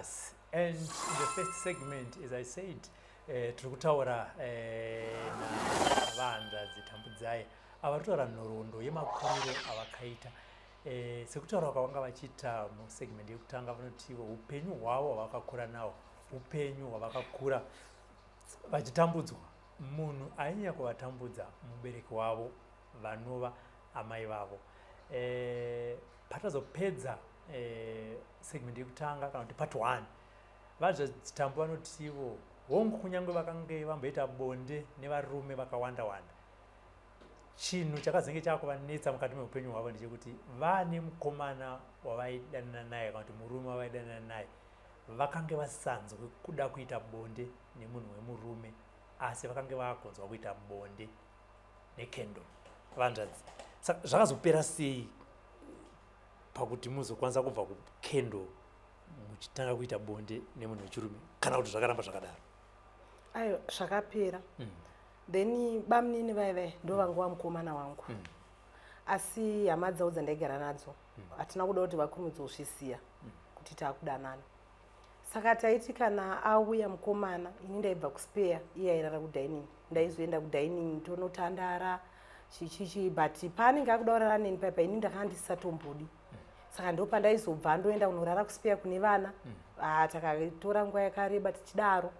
Us. And in the first segment, as I said, tiri kutaura navahanzvadzi Tambudzai ava kutaura nhoroondo yemakuriro avakaita. Sekutaura kwavanga vachiita musegment yekutanga, vanotiwo upenyu hwavo hwavakakura nahwo, upenyu hwavakakura vachitambudzwa. Munhu ainyanya kuvatambudza mubereki wavo, vanova amai vavo. Patazopedza segment yekutanga, kana kuti part 1, vaZvadzitambo vanotivo hongu, kunyange vakange vamboita bonde nevarume vakawanda wanda, chinhu chakazenge chakuvanetsa mukati meupenyu hwavo ndechekuti vane mukomana wavaidanana naye, kana kuti murume wavaidanana naye, vakange vasanzwe kuda kuita bonde nemunhu wemurume, asi vakange vakunzwa kuita bonde necandle. Vanzvadzi, saka zvakazopera sei pakuti muzokwanisa kubva kucandle muchitanga kuita bonde nemunhu wechirume, kana kuti zvakaramba zvakadaro? Ayo, zvakapera. Then bamunini vaivai ndo vanga vamukomana wangu, asi hama dzavo dzandaigara nadzo hatina kuda kuti vakurumidze kuzvisiya kuti taakudanana. Saka taiti kana auya mukomana, ini ndaibva kuspare, iye airara kudining, ndaizoenda kudining tonotandara chichichi, but paanenge akuda kurara neni paipa, ini ndakanga ndisisatombodi. Saka ndo pandaizobva ndoenda kunorara kuspare kune vana. Ah, takatora nguva yakareba tichidaro,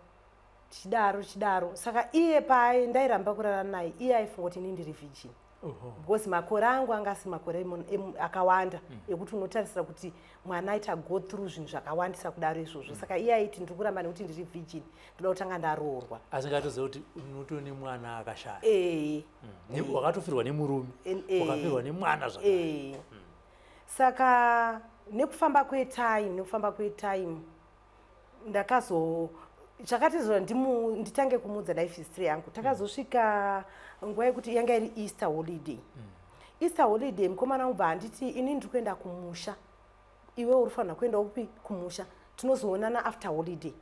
tichidaro, tichidaro. Saka iye paai ndairamba kurara naye, iye aifunga kuti ini ndiri virgin, because makore angu anga asi makore akawanda ekuti unotarisira kuti mwana aita go through zvinhu zvakawandisa kudaro izvozvo. Saka iye aiti ndiri kuramba nekuti ndiri virgin, ndoda kutanga ndaroorwa. Asingatoziva kuti unotone mwana akashaya? Ee. Wakatofirwa nemurume, wakafirwa nemwana zvakare. Ee. Saka nekufamba kwetime ndakazo chakati zo nditange kumuudza life history yangu. Takazosvika nguva yekuti yanga iri Easter holiday. Easter holiday, mukomana wangu bva handiti, "Ini ndiri kuenda kumusha, iwe uri fanira kuenda upi kumusha, tinozoonana after holiday."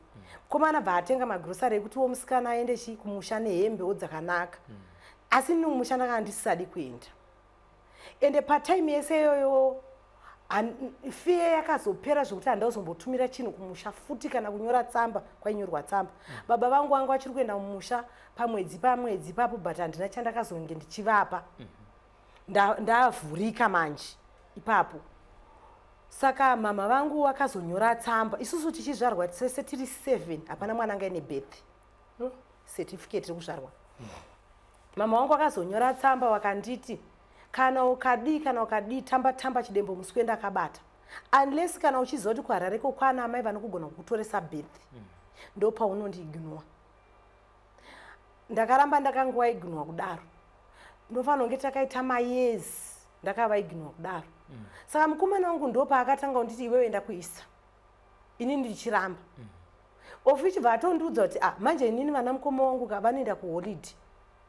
Mukomana bva atenga magrosari ekuti wo musikana aende chi kumusha nehembewo dzakanaka, asi ini kumusha ndakanga ndisisadi kuenda. Ende patime yese iyoyo fear yakazopera zvekuti handazombotumira chinhu kumusha futi, kana kunyora tsamba. Kwainyorwa tsamba. Baba vangu vanga vachiri kuenda mumusha pamwedzi pamwedzi papo, but handina chandakazonge ndichivapa. Ndavhurika manje ipapo. Saka mama vangu vakazonyora tsamba. Isusu tichizvarwa tese tiri seven, hapana mwana anga ine birth certificate rekuzvarwa. Mama vangu vakazonyora tsamba, vakanditi, "Kana ukadii, kana ukadii, tamba tamba chidembo muswe ndakabata, unless kana uchiziva kuti kuHarareko kwana amai vanokugona kukutoresa birth, ndo paunondiignore." Ndakaramba ndakangoignore kudaro. Ndinofanira kunge takaita mayears ndakavaignore kudaro. Saka mukomana wangu ndo paakatanga kunditi, "Iwewe enda kuisa," ini ndichiramba. Of which bva atondiudza kuti, "Ah, manje inini vana mukoma wangu ka vanoenda kuholiday,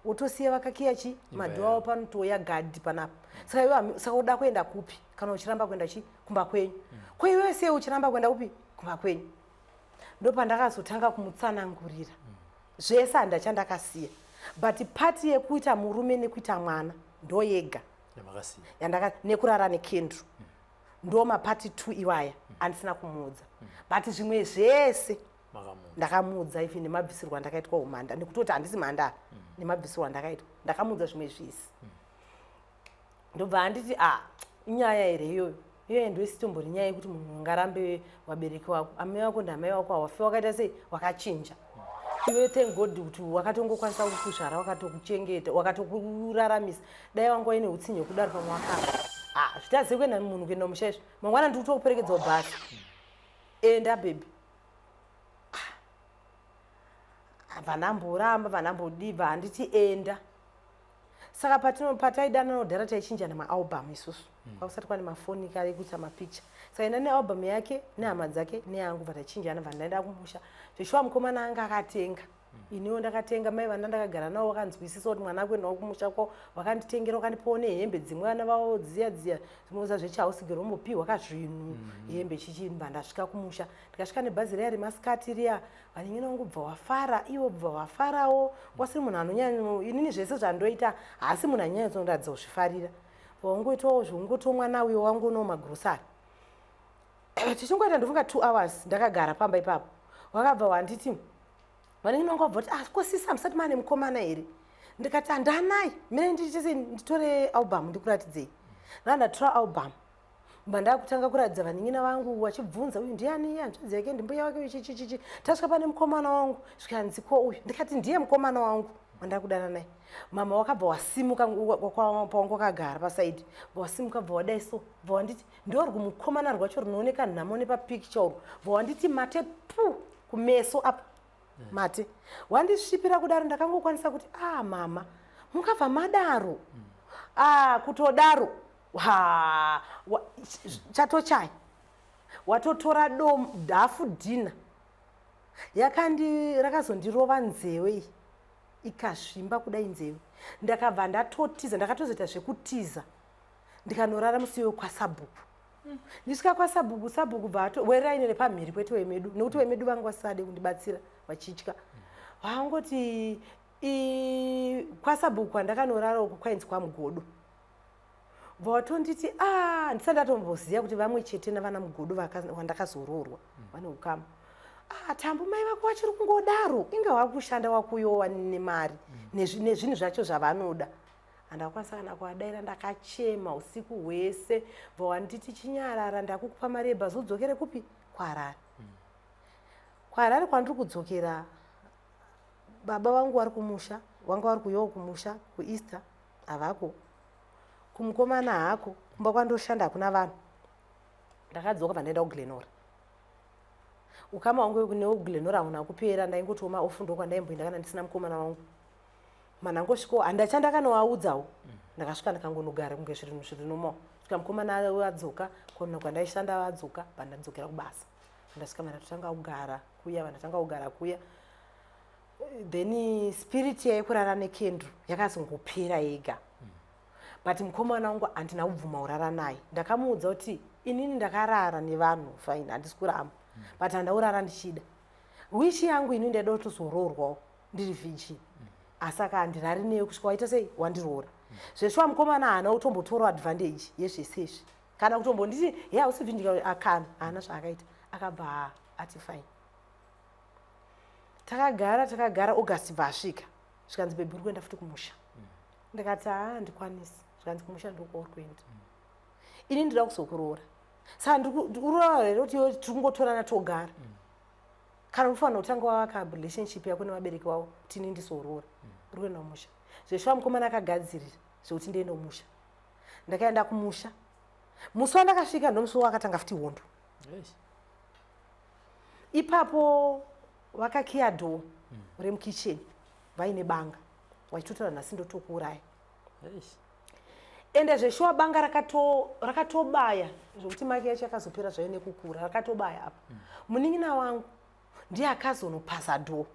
wotosiya vakakiya chi madoor avo, panotouya gadhi panapa. Saka iwe saka uda kuenda kupi kana uchiramba kuenda chi kumba kwenyu? Ko iwewe sei uchiramba kuenda kupi kumba kwenyu?" Ndo pandakazotanga kumutsanangurira zvese. Handachandakasiya, but part yekuita murume nekuita mwana ndo yega yamakasiya. Yandaka nekurara necandle, ndo maparts 2 iwaya andisina kumuudza, but zvimwe zvese makamuudza. Ndakamuudza, even nemabvisirwo andakaitwa umhanda, nekutoti handisi mhandara, nemabvisirwo andakaitwa ndakamuudza zvimwe zvisi. Ndobva handiti, "A, inyaya here iyoyo? Iyoyo ndoisitombori nyaya yekuti munhu ungarambe vabereki wako. Amai vako ndamai vako, hawafi wakaita sei wakachinja. Iwe thank God kuti wakatongokwanisa kukuzvara, wakatokuchengeta, wakatokuraramisa. Dai wanga uine utsinye hwekudaro, pamwe wakafa. Ah, zvitadze kuenda munhu kuenda musha izvo. Mangwana ndiri kutokuperekedzawo bhasi, enda baby." Vanamboramba, vanambodibva, handiti, "Enda." Saka pataidanana kudhara taichinjana maalbum isusu. Kwakusati kwane mafoni kare ekuita mapicture. Saka enda nealbum yake nehama dzake neyangu, bva tachinjana, bva ndaenda kumusha. Zveshuwa mukomana anga akatenga, iniwo ndakatenga. Mai vana ndakagara navo vakanzwisisa kuti mwana akuendawo kumusha kwavo, vakanditengera, vakandipawo nehembe dzimwe vana vavo dziya dziya dzinoza zvechihausigero, ombopiwa kazvinhu, hembe chichi. Bva ndasvika kumusha, ndikasvika nebhazi riya remasikati riya. Vanin'ina vangu bva wafara, ivo bva wafarawo. Wasiri munhu anonyanya, inini zvese zvandoita haasi munhu anyanyatsoratidza kuzvifarira. Wangoitawo zveungotiwo mwana uyo wangonowo magrosari. Tichingoita, ndofunga 2 hours ndakagara pamba ipapo, wakabva wanditi, vanenge vangu vabva kuti, "Ah, ko sisi, hamusati maane mukomana here?" Ndikati, "Handanai, mine ndichese nditore album ndikuratidzei." Ndandatora album, mba ndakutanga kuratidza vanin'ina vangu, vachibvunza, "Uyu ndiani? Hanzvadzi yake, ndimbuya wake, uyu chichichichi." Tasvika pane mukomana wangu, zvikanzi, "Ko uyu?" Ndikati, "Ndiye mukomana wangu wandakudana naye." Mama wakabva wasimuka pawanga wakagara pasaidi, bva wasimuka, bva wadai so, bva wanditi, "Ndorwu mukomana rwacho runooneka nhamo nepapicture urwu." Bva wanditi mate pu kumeso apa, mate wandisvipira kudaro. Ndakangokwanisa kuti, "Ah, mama, mungabva madaro?" Ah, kutodaro ha, chatochaya, watotora hafu dhina yakandi rakazondirova nzewe iyi, ikazvimba kudai nzewe. Ndakabva ndatotiza, ndakatozoita zvekutiza, ndikanorara musi iwoyo kwasabhuku. Ndisvika kwasabhuku, sabhuku bva weraine repamhiri, kwete wemedu, nekuti wemedu vanga vasade kundibatsira, vachitya. Vangoti kwasabhuku kwandakanorara uku kwainzi kwaMugodo. Bva watonditi, a, ndisati ndatomboziva kuti vamwe chete navana Mugodo wandakazoroorwa, vane ukama. "Ah, Tambu, mai vako vachiri kungodaro, inge wakushanda, wakuyowa nemari nezvinhu zvacho zvavanoda." Handakwanisa kana kuadaira, ndakachema usiku hwese. Bva wanditi, "Chinyarara, ndakukupa mari yebhazi, udzokere kupi? KwaHarare." KwaHarare kwandiri kudzokera, baba vangu vari kumusha, vanga vari kuyowo kumusha kuEaster, havako. Kumukomana hako, kumba kwandoshanda hakuna vanhu. Ndakadzoka, bva ndaenda kuGlenora. Ukama hwangu neuGlenora hauna kupera, ndaingotiwo maoff ndokwandaimboenda kana ndisina mukomana wangu. Manhangosvikawo, handacha ndakanovaudzawo. Ndakasvika, ndikangonogara kunge zvinhu zviri normal, svika mukomana adzoka kuno kwandaishanda, vadzoka, bva ndadzokera kubasa. Ndasvika, vandatotanga kugara kuya, vandatanga kugara kuya. Then spirit yaikurara nekenduru yakazongopera yega, but mukomana wangu handina kubvuma kurara naye. Ndakamuudza kuti inini ndakarara nevanhu, fine, handisi kuramba, but handaurara ndichida. Wish yangu ini ndaida kutozoroorwawo ndiri virgin, asi aka handirari neyo kusvika waita sei, wandiroora. Zveshuwa mukomana haana kutombotorawo advantage yezvese izvi, kana kutombonditi, "He, hausi virgin." Akana, haana zvaakaita, akabva ati fine. Takagara, takagara. August bva asvika, zvikanzi, "Baby, uri kuenda futi kumusha?" Ndikati, "Haa, handikwanisi." Zvikanzi, "Kumusha ndokwauri kuenda, ini ndida kuzokuroora. Saka ndikuroora here kuti iwe tiri kungotorana togara? Kana unofanira kutanga wavaka relationship yako nevabereki vavo kuti ini ndizoroora. Uri kuenda kumusha." Zveshuwa mukomana akagadzirira zvekuti ndiende kumusha. Ndakaenda kumusha. Musi wandakasvika ndomusi wakatanga futi hondo. Ipapo vakakiya door remukicheni vaine banga, vachitotaura, "Nhasi ndotokuuraya." Ende zveshuwa banga rakatobaya zvokuti maki yacho yakazopera zvayo nekukura, rakatobaya apa. Munin'ina wangu ndiye akazonopasa door,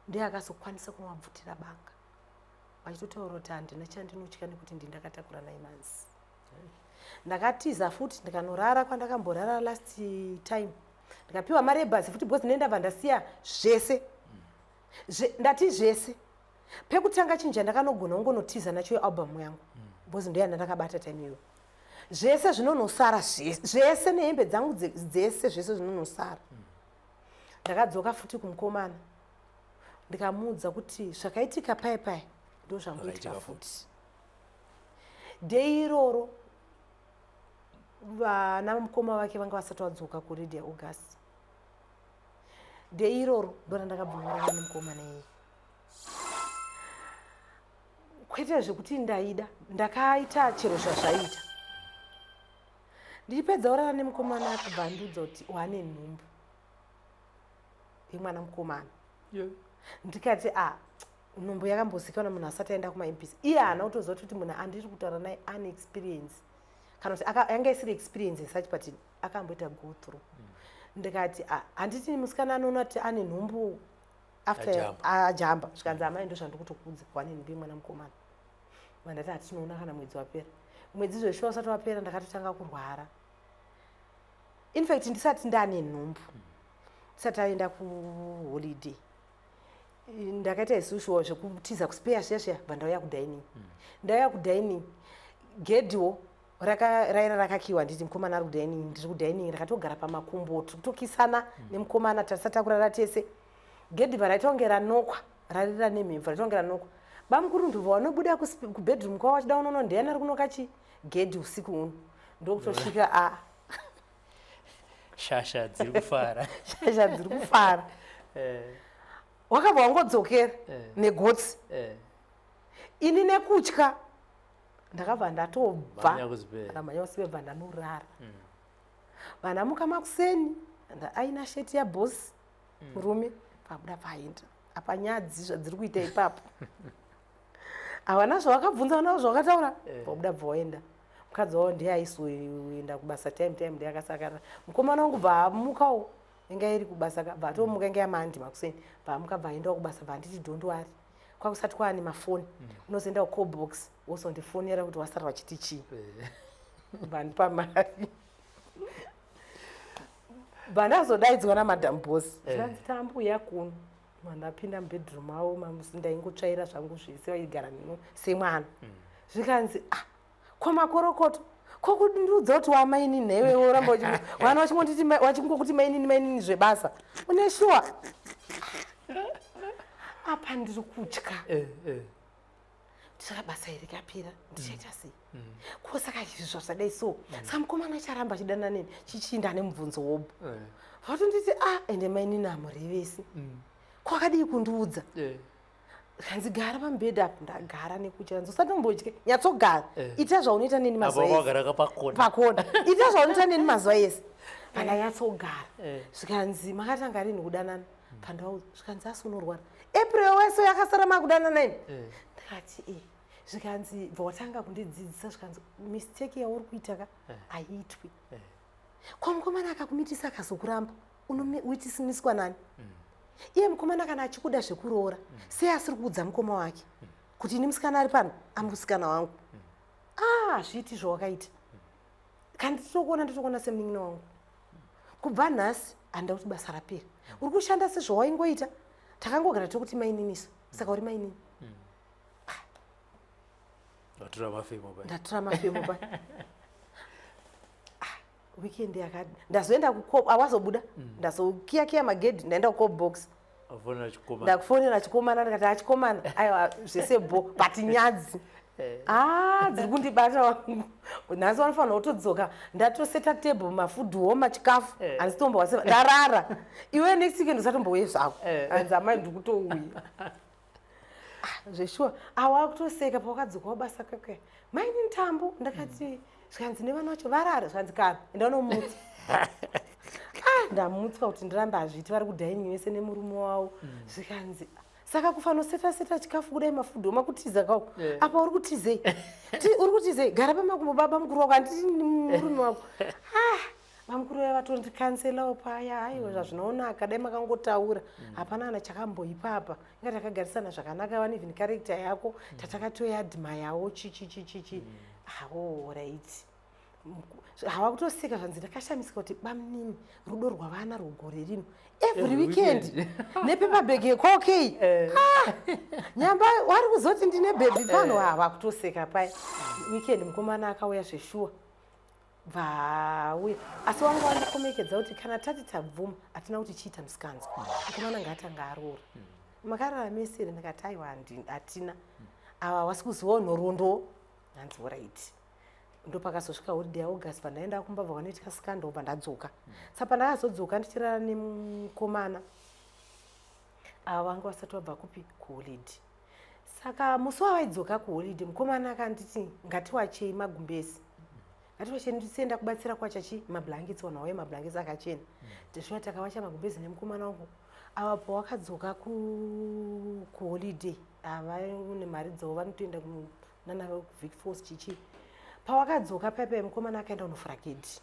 ndiye akazokwanisa kunovabvutira banga, vachitotaura kuti, "Handina chandinotya nekuti ndi ndakatakura 9 months." Ndakatiza futi, ndikanorara kwandakamborara last time. Ndikapiwa mari yebhazi futi, because ndabva ndasiya zvese. Ndati zvese pekutanga, chinhu chandakanogona kungonotiza nacho yealbum yangu, because ndoyanda ndakabata time iyoyo. Zvese zvinonosara, zvese nehembe dzangu dzese, zvese zvinonosara. Ndakadzoka futi kumukomana, ndikamuudza kuti zvakaitika pai pai ndo zvangoitika Zvakaitika. futi. Day iroro vana mukoma vake vanga vasati vadzoka kuholiday August. Day iroro ndo randakabvumurana nemukomana iyeye, kwete zvekuti ndaida, ndakaita chero zvazvaita. Ndichipedza kurara nemukomana, akabva andiudza kuti wane nhumbu yemwana mukomana. Ndikati, "A, nhumbu yakambozikanwa munhu asati aenda kumaMPs." Iye haana kutoziva kuti munhu andiri kutaura naye ane experience, kana kuti yanga isiri experience such, but akamboita go through. Ndikati, "A, handiti musikana anoona kuti ane nhumbu after Ajamba. ajamba." Zvikanzi, "Amai, ndo zvandikutokuudza, wane nhumbu yemwana mukomana." Vandati, "Hatinoona kana mwedzi wapera." Mwedzi zveshuwa usati wapera, ndakatotanga kurwara. In fact, ndisati ndane nhumbu, ndisati aenda kuholiday, ndakaita isushuwa zvekutiza kuspare zviya zviya, bva ndauya kudining. Ndauya kudining, gedhiwo Raira rakakiwa, nditi mukomana ari kudining, ndiri kudining, rakatogara pamakumbo, tiri kutokisana nemukomana, tasati takurara tese. Gedhi bva raita kunge ranokwa, rarira nemhemvu, raita kunge ranokwa. Bamukuru ndobva vanobuda kubedroom kwavo vachida unono ndiani ari kunoka chi gedhi usiku huno. Ndokutosvika a Shasha dziri kufara. Shasha dziri kufara. Wakabva wangodzokera negotsi. Ini nekutya ndakabva ndatobva Mhanya kuzibhedhlera. Ndamhanya kusibe, bva ndanorara. Vandamuka makuseni, aina sheti yabhosi murume, pabuda paenda apa nyadzi zvadziri kuita ipapo, havana zvavakabvunza, havana zvavakataura. Pabuda bva waenda. Mukadzi wavo ndiye aisoenda kubasa time time, ndiye akasakara. Mukomana wangu bva amukawo, inga iri kubasa, bva atomuka, inga yamandi makuseni, bva amuka, bva aendawo kubasa. Bva anditi, "Don't worry." Kwakusati kwaane mafoni, unozoenda kucall box wozondifonera kuti wasara vachiti chii. Bva mari, bva ndazodaidzwa namadam boss. Zvanzi, "Tambuya kuno." Mandapinda mubedroom avo, ndaingotsvaira zvangu zvese, vaigara neno semwana. Zvikanzi, "Ah, kwamakorokoto, kokundiudza kuti wamaini nhewe, woramba vana vachingonditi vachingokuti mainini mainini zvebasa, une shuwa?" Apa ndiri kutya. Saka basa iri kapera, ndichaita sei? Ko saka izvi zvazvadai so, saka mukomana acharamba achidana neni chichinda nemubvunzo wobwo. Vatonditi, "A, ende mainini hamurevesi, kwakadii kundiudza?" Kanzi, "Gara pamubhedha apo." Ndagara nekutya. Kanzi, "Usatombotye, nyatsogara. Ita zvaunoita neni apa mazuva ese." Wagara kapakona. Pakona. "Ita zvaunoita neni mazuva ese." Pandanyatsogara, zvikanzi, "Makatanga rini kudanana?" Pandauza, zvikanzi, "Asi unorwara? April wese yakasara makudanana imi?" Ndikati, "E." Zvikanzi, bva watanga kundidzidzisa. Zvikanzi, "Mistake yauri kuita ka haiitwi. Kwa mukomana akakumitisa akazokuramba, unomitisimiswa nani? Iye mukomana kana achikuda zvekuroora, sei asiri kuudza mukoma wake kuti ini musikana ari pano amusikana wangu? Ah, hazviiti zvawakaita. Kana nditokuona, nditokuona semunin'ina wangu. Kubva nhasi handida kuti basa rapera. Uri kushanda sezvawaingoita. Takangogara tokuti maininiso, saka uri mainini." Watura mafemo pa. Ndatura mafemo pa. Ah, weekend yakati ndazoenda kucall, awazobuda, ndazokiyakiya magedhi, ndaenda kucall box. Afonera chikomana. Ndakufonera chikomana, ndikati, "Achikomana, aiwa, zvese bo, but nyadzi a dziri kundibata wangu. Nhasi vanofanira kutodzoka, ndatoseta table, mafood homa, chikafu. Handisi tombowaseva, ndarara. Iwe next weekend usatombouye zvako." Hanzi, "Amai, ndiri kutouya." Ah, zveshuwa awa kutoseka. Pawakadzokawo basa kake, "Maini Ntambo." Ndakati, zvikanzi, "Nevana vacho varara?" Zvikanzi, "Kana enda unomutsa." Ah, ndamutswa kuti ndirambe hazviti, vari kudining vese nemurume wavo. Zvikanzi, "Saka kufanoseta seta chikafu kudai, mafood oma, kutiza kako? Apa uri kutizei? Uri kutizei? Gara pamakumbo baba mukuru wako, handiti murume wako." Ah, vamukuru vaya vatondikanselawo paya. "Aiwa, zvazvinoonaka, dai makangotaura, hapana kana chakamboipapa, inga takagarisana zvakanaka vani, even character yako tatakatoyadhimayawo chichi chichichi." Awo right, hava kutoseka. Zvanzi, "Ndakashamisika kuti bamunini rudo rwavana rwugore rino, every Every weekend weekend. nepaper bag yekoke. Nyamba wari kuzoti ndine bhebhi pano." Hava kutoseka paya. Weekend mukomana akauya zveshuwa, bvauya, asi wanga wandikomekedza kuti kana tati tabvuma, hatina kuti chiita musikanzwa, mukomana ngaatanga aroora. "Makarara mese here?" Ndikati, "Aiwa, hatina." Ava wasi kuzivawo nhoroondo. Hanzi, "Alright." Ndopakazosvika holiday yaAugust, pandaenda kumba, bva kwanoitika scandal, bva ndadzoka. Saka pandakazodzoka ndichirara nemukomana, ava vanga vasati vabva kupi, kuholiday. Saka musi wavaidzoka kuholiday, mukomana akanditi, "Ngatiwachei magumbezi, ngatiwachei, ndisienda kubatsira kwacha chi mablankets, vanhu vauye mablankets akachena." Tisvika takawacha magumbezi nemukomana wangu. Ava pawakadzoka kuholiday, ava nemari dzavo vanotoenda nana Vic Falls chichi. Pawakadzoka paipai, mukomana akaenda kunofura gedhi,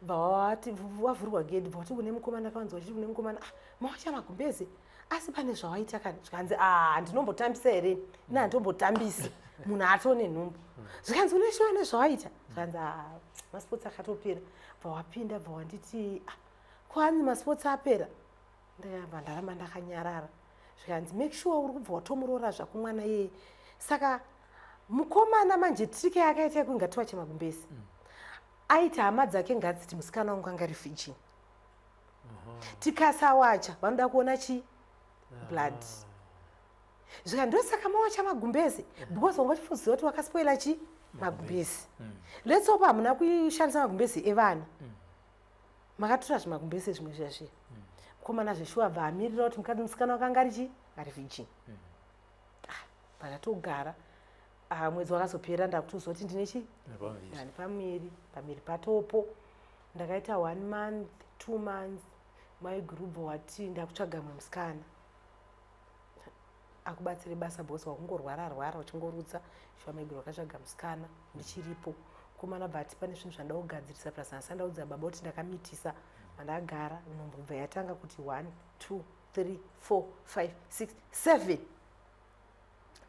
bva wati wavhurwa gedhi, bva wati kune mukomana, akawanzwa achiti kune mukomana, "Ah, mawacha magumbezi, asi pane zvawaita kani?" Zvikanzi, "A, ndinombotambisa here? Ine handitombotambisi, munhu atone nhumbu." Zvikanzi, "Une shuwa nezvawaita?" Zvikanzi, "A, masports akatopera." Bva wapinda, bva wanditi, "Ah, kwanzi masports apera?" Ndakabva ndaramba ndakanyarara. Zvikanzi, "Make sure uri kubva watomuroora zvako mwana iyeye." Saka Mukomana manje trick yakaita yekuti ngatiwache magumbezi, aiti hama dzake ngadziti musikana wangu anga ri virgin, tikasawacha vanoda kuona chi blood. Zvika ndosaka mawacha magumbezi, because wanga uchifuziva kuti wakaspoila chi magumbezi. Let's hope hamuna kushandisa magumbezi evana, makatora zvimagumbezi zvimwe zviya zviya. Mukomana zveshuwa bva amirira kuti mukadzi, musikana wakanga ari chi ari virgin. Ah, pakatogara. Ah, mwedzi wakazopera, ndakutoziva kuti ndine chi Nepamuviri. Ndani pamuviri, pamuviri patopo. Ndakaita one month, 2 months, maiguru bva wati ndakutsvaga mumwe musikana akubatsire basa because wakungorwara rwara uchingorutsa. Shuwa maiguru akatsvaga musikana ndichiripo. Mukomana bva ati pane zvinhu zvandada kugadzirisa, plus handisandaudza baba kuti ndakamitisa. Mandagara, nhumbu bva yatanga kuti 1, 2, 3, 4, 5, 6, 7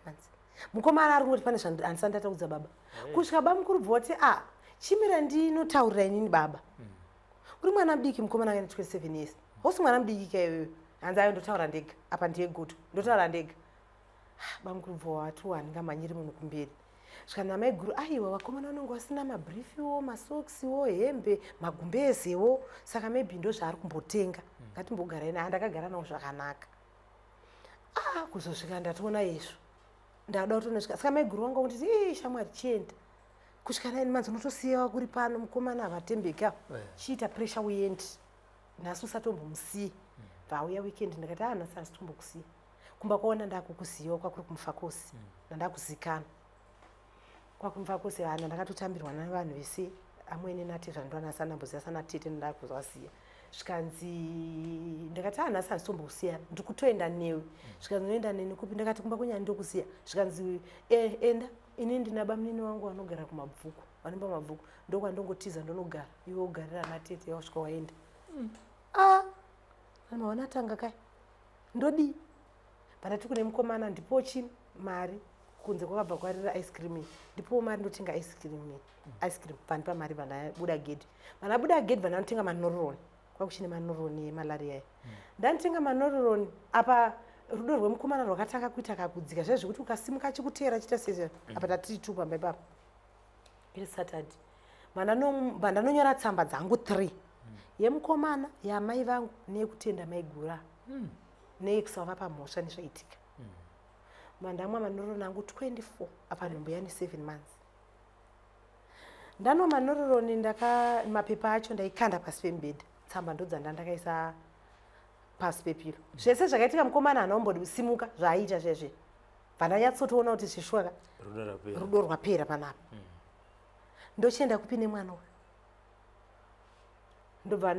months. Mukomana ari kungoti pane handisati ndataudza baba, kusvika bamukuru bva wati, "A, chimira ndinotaurira inini baba." Uri mwana mudiki, mukomana akaenda 27 years, hosi mwana mudiki kaiyoyo. Hanzi, "Ayo, ndotaura ndega apa, ndiye guto, ndotaura ndega." Ah, bamukuru bva wati handingamhanyiri munhu kumberi. Svika namaiguru, aiwa, vakomana vanonge vasina mabrifiwo, masoksiwo, hembe, magumbezewo, saka maybe ndo zvaari kumbotenga, ngatimbogarai naye. Ndakagara nawo zvakanaka. Ah, kuzosvika ndatoona izvo, ndada kutonosvika. Saka maiguru vangu vakunditi, "Ii, shamwari, chienda kusvika 9 months unotosiyawa kuri pano, mukomana havatembeki avo. Chiita pressure uendi nhasi, usatombomusiye." Vauya weekend, ndakati, "A, nhasi handitombokusiya kumba kwaona, ndakukuziva kwakuri kumufakosi, ndandakuzikanwa kwakumufakosi vana, ndakatotambirwa navanhu vese, amwene natezva, ndovanasa ndamboziva sana tete, ndandakuvaziva." Zvikanzi, ndakati, "A, nhasi handitombokusiya, ndiri kutoenda newe." Zvikanzi, "Unoenda neni kupi?" Ndakati, "Kumba kwenyu handitokusiya." Zvikanzi, "E, enda, ini ndina bamunini wangu vanogara kumabvuku, vanomba mabvuku, ndokwandongotiza ndonogara, iwe ugarira natete wasvika waenda." A, maona tanga kai, ndodii? Pandati kune mukomana, "Ndipochi mari, kunze kwakabva kwarira ice cream iyi, ndipowo mari ndotenga ice cream iyi, ice cream." Pandipa mari, vandabuda gedhi, vandabuda gedhi, vandanotenga manoroni, kwakuchine manoroni emalaria aya. Ndanotenga manoroni apa, rudo rwemukomana rwakatanga kuita kakudzika zviya zvekuti ukasimuka achikuteera achiita sezvo. Apa tatiri tu pamba ipapo, iri Saturday, vandanonyora tsamba dzangu 3, yemukomana, yamai vangu, neyekutenda maigura, neyekusava pamhosva nezvaitika. Mandamwa manoroni angu 24, apa nhumbu yani 7 months. Ndanwa manororoni, ndaka mapepa acho ndaikanda pasi pemubhedha, tsamba ndodzanda ndakaisa pasi pepilo. Zvese zvakaitika, mukomana haana kumbosimuka zvaaiita zvezve, bva ndanyatsotoona kuti zvishwaka Rudo rapera. Rudo rwapera panapa. Ndochienda kupi nemwana uyu? Ndobva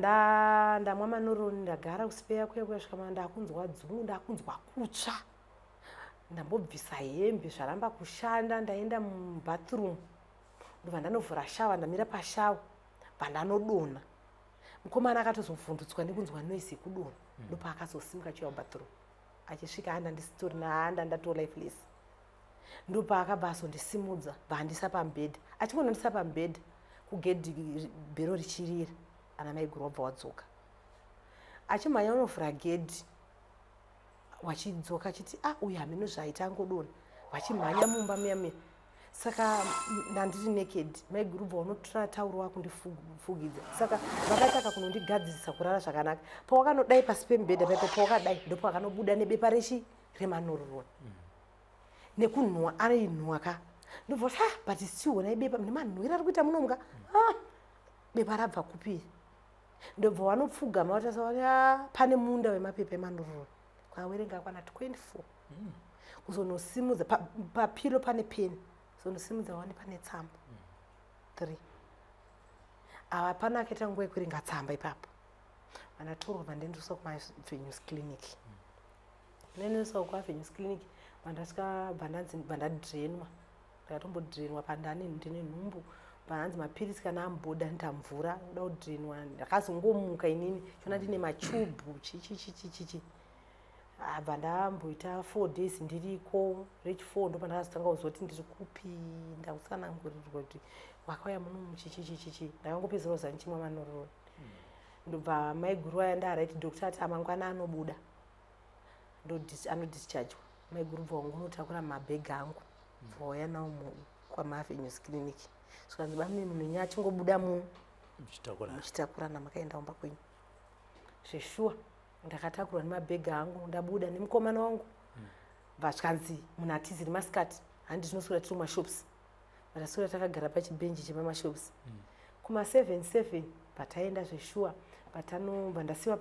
ndamwa manoroni, ndagara kusipeya kuya kuya, svika ndakunzwa dzungu, ndakunzwa kutsva, ndambobvisa hembe, zvaramba kushanda. Ndaenda mubathroom, ndobva ndanovhura shower, ndamira pashower, bva ndanodonha. Mukomana akatozovhundutswa nekunzwa noise yekudonha, ndopaakazosimuka achiuya mubathroom. Achisvika, handa ndisitori nahanda, ndato lifeless. Ndopaakabva azondisimudza, bva andisa pamubhedha. Achingonondisa pamubhedha, kugedhi bhero richirira, ana maiguru wabva wadzoka achimhanya unovhura gedhi, wachidzoka achiti, "A, uyu hameno zvaita, angodonha." Vachimhanya mumba muya muya. Saka ndandiri naked, maiguru bva unotora tauro wakundifugidza. Saka vakataka kunondigadzirisa kurara zvakanaka. Pawakanodai pasi pemubhedha paipo, pawakadai, ndopakanobuda nebepa rechi remanororoni nekunhuwa, ainhuwa ka. Ndobva kuti, "Ah, but still honai bepa nemanhuwiro ari kuita munomuka. Ah, bepa rabva kupi?" Ndobva wanopfugama, vatasaa pane munda wemapepa emanororoni, kwawerenga kwana 24. Kuzonosimudza papilo pane peni, kuzonosimudza wane pane tsamba 3. Ava pana akaita nguva yekuverenga tsamba ipapo, vandatorwa, vandaendeswa kumavenues clinic. Ndaendeswa kuavenues clinic, vandasvika, bvandanzi bvandadrenwa. Ndakatombodrenwa pandani ndine nhumbu, bvandanzi mapirisi kana amboda ndamvura uda kudrenwa. Ndakazongomuka inini chona ndine machubhu chichichichichichi. Bva ndamboita 4 days ndiriko. Rechi 4 ndo pandakazotanga kuzoti ndiri kupi. Ndakutsanangurirwa kuti wakauya munomu chichichichichi. Ndakangopedzera kuziva ndichimwa manororo. Ndobva maiguru aya ndaraiti, doctor ati amangwana anobuda, anodischargewa. Maiguru bva wangunotakura mabhegi angu. Vauya nawo kwamaAvenues Clinic. Zvikanzi, "Bamune, munhu wenyu achingobuda muno, muchitakurana." Muchitakurana, makaenda kumba kwenyu. Zveshuwa, ndakatakurwa nemabhegi angu, ndabuda nemukomana wangu. Zvikanzi munhu atiziri masikati, handi tinoswera tiri mumashops. Vataswera takagara pachibhenji chepamashops kuma7 7 pataenda. Zveshuwa, patanobva ndasiwa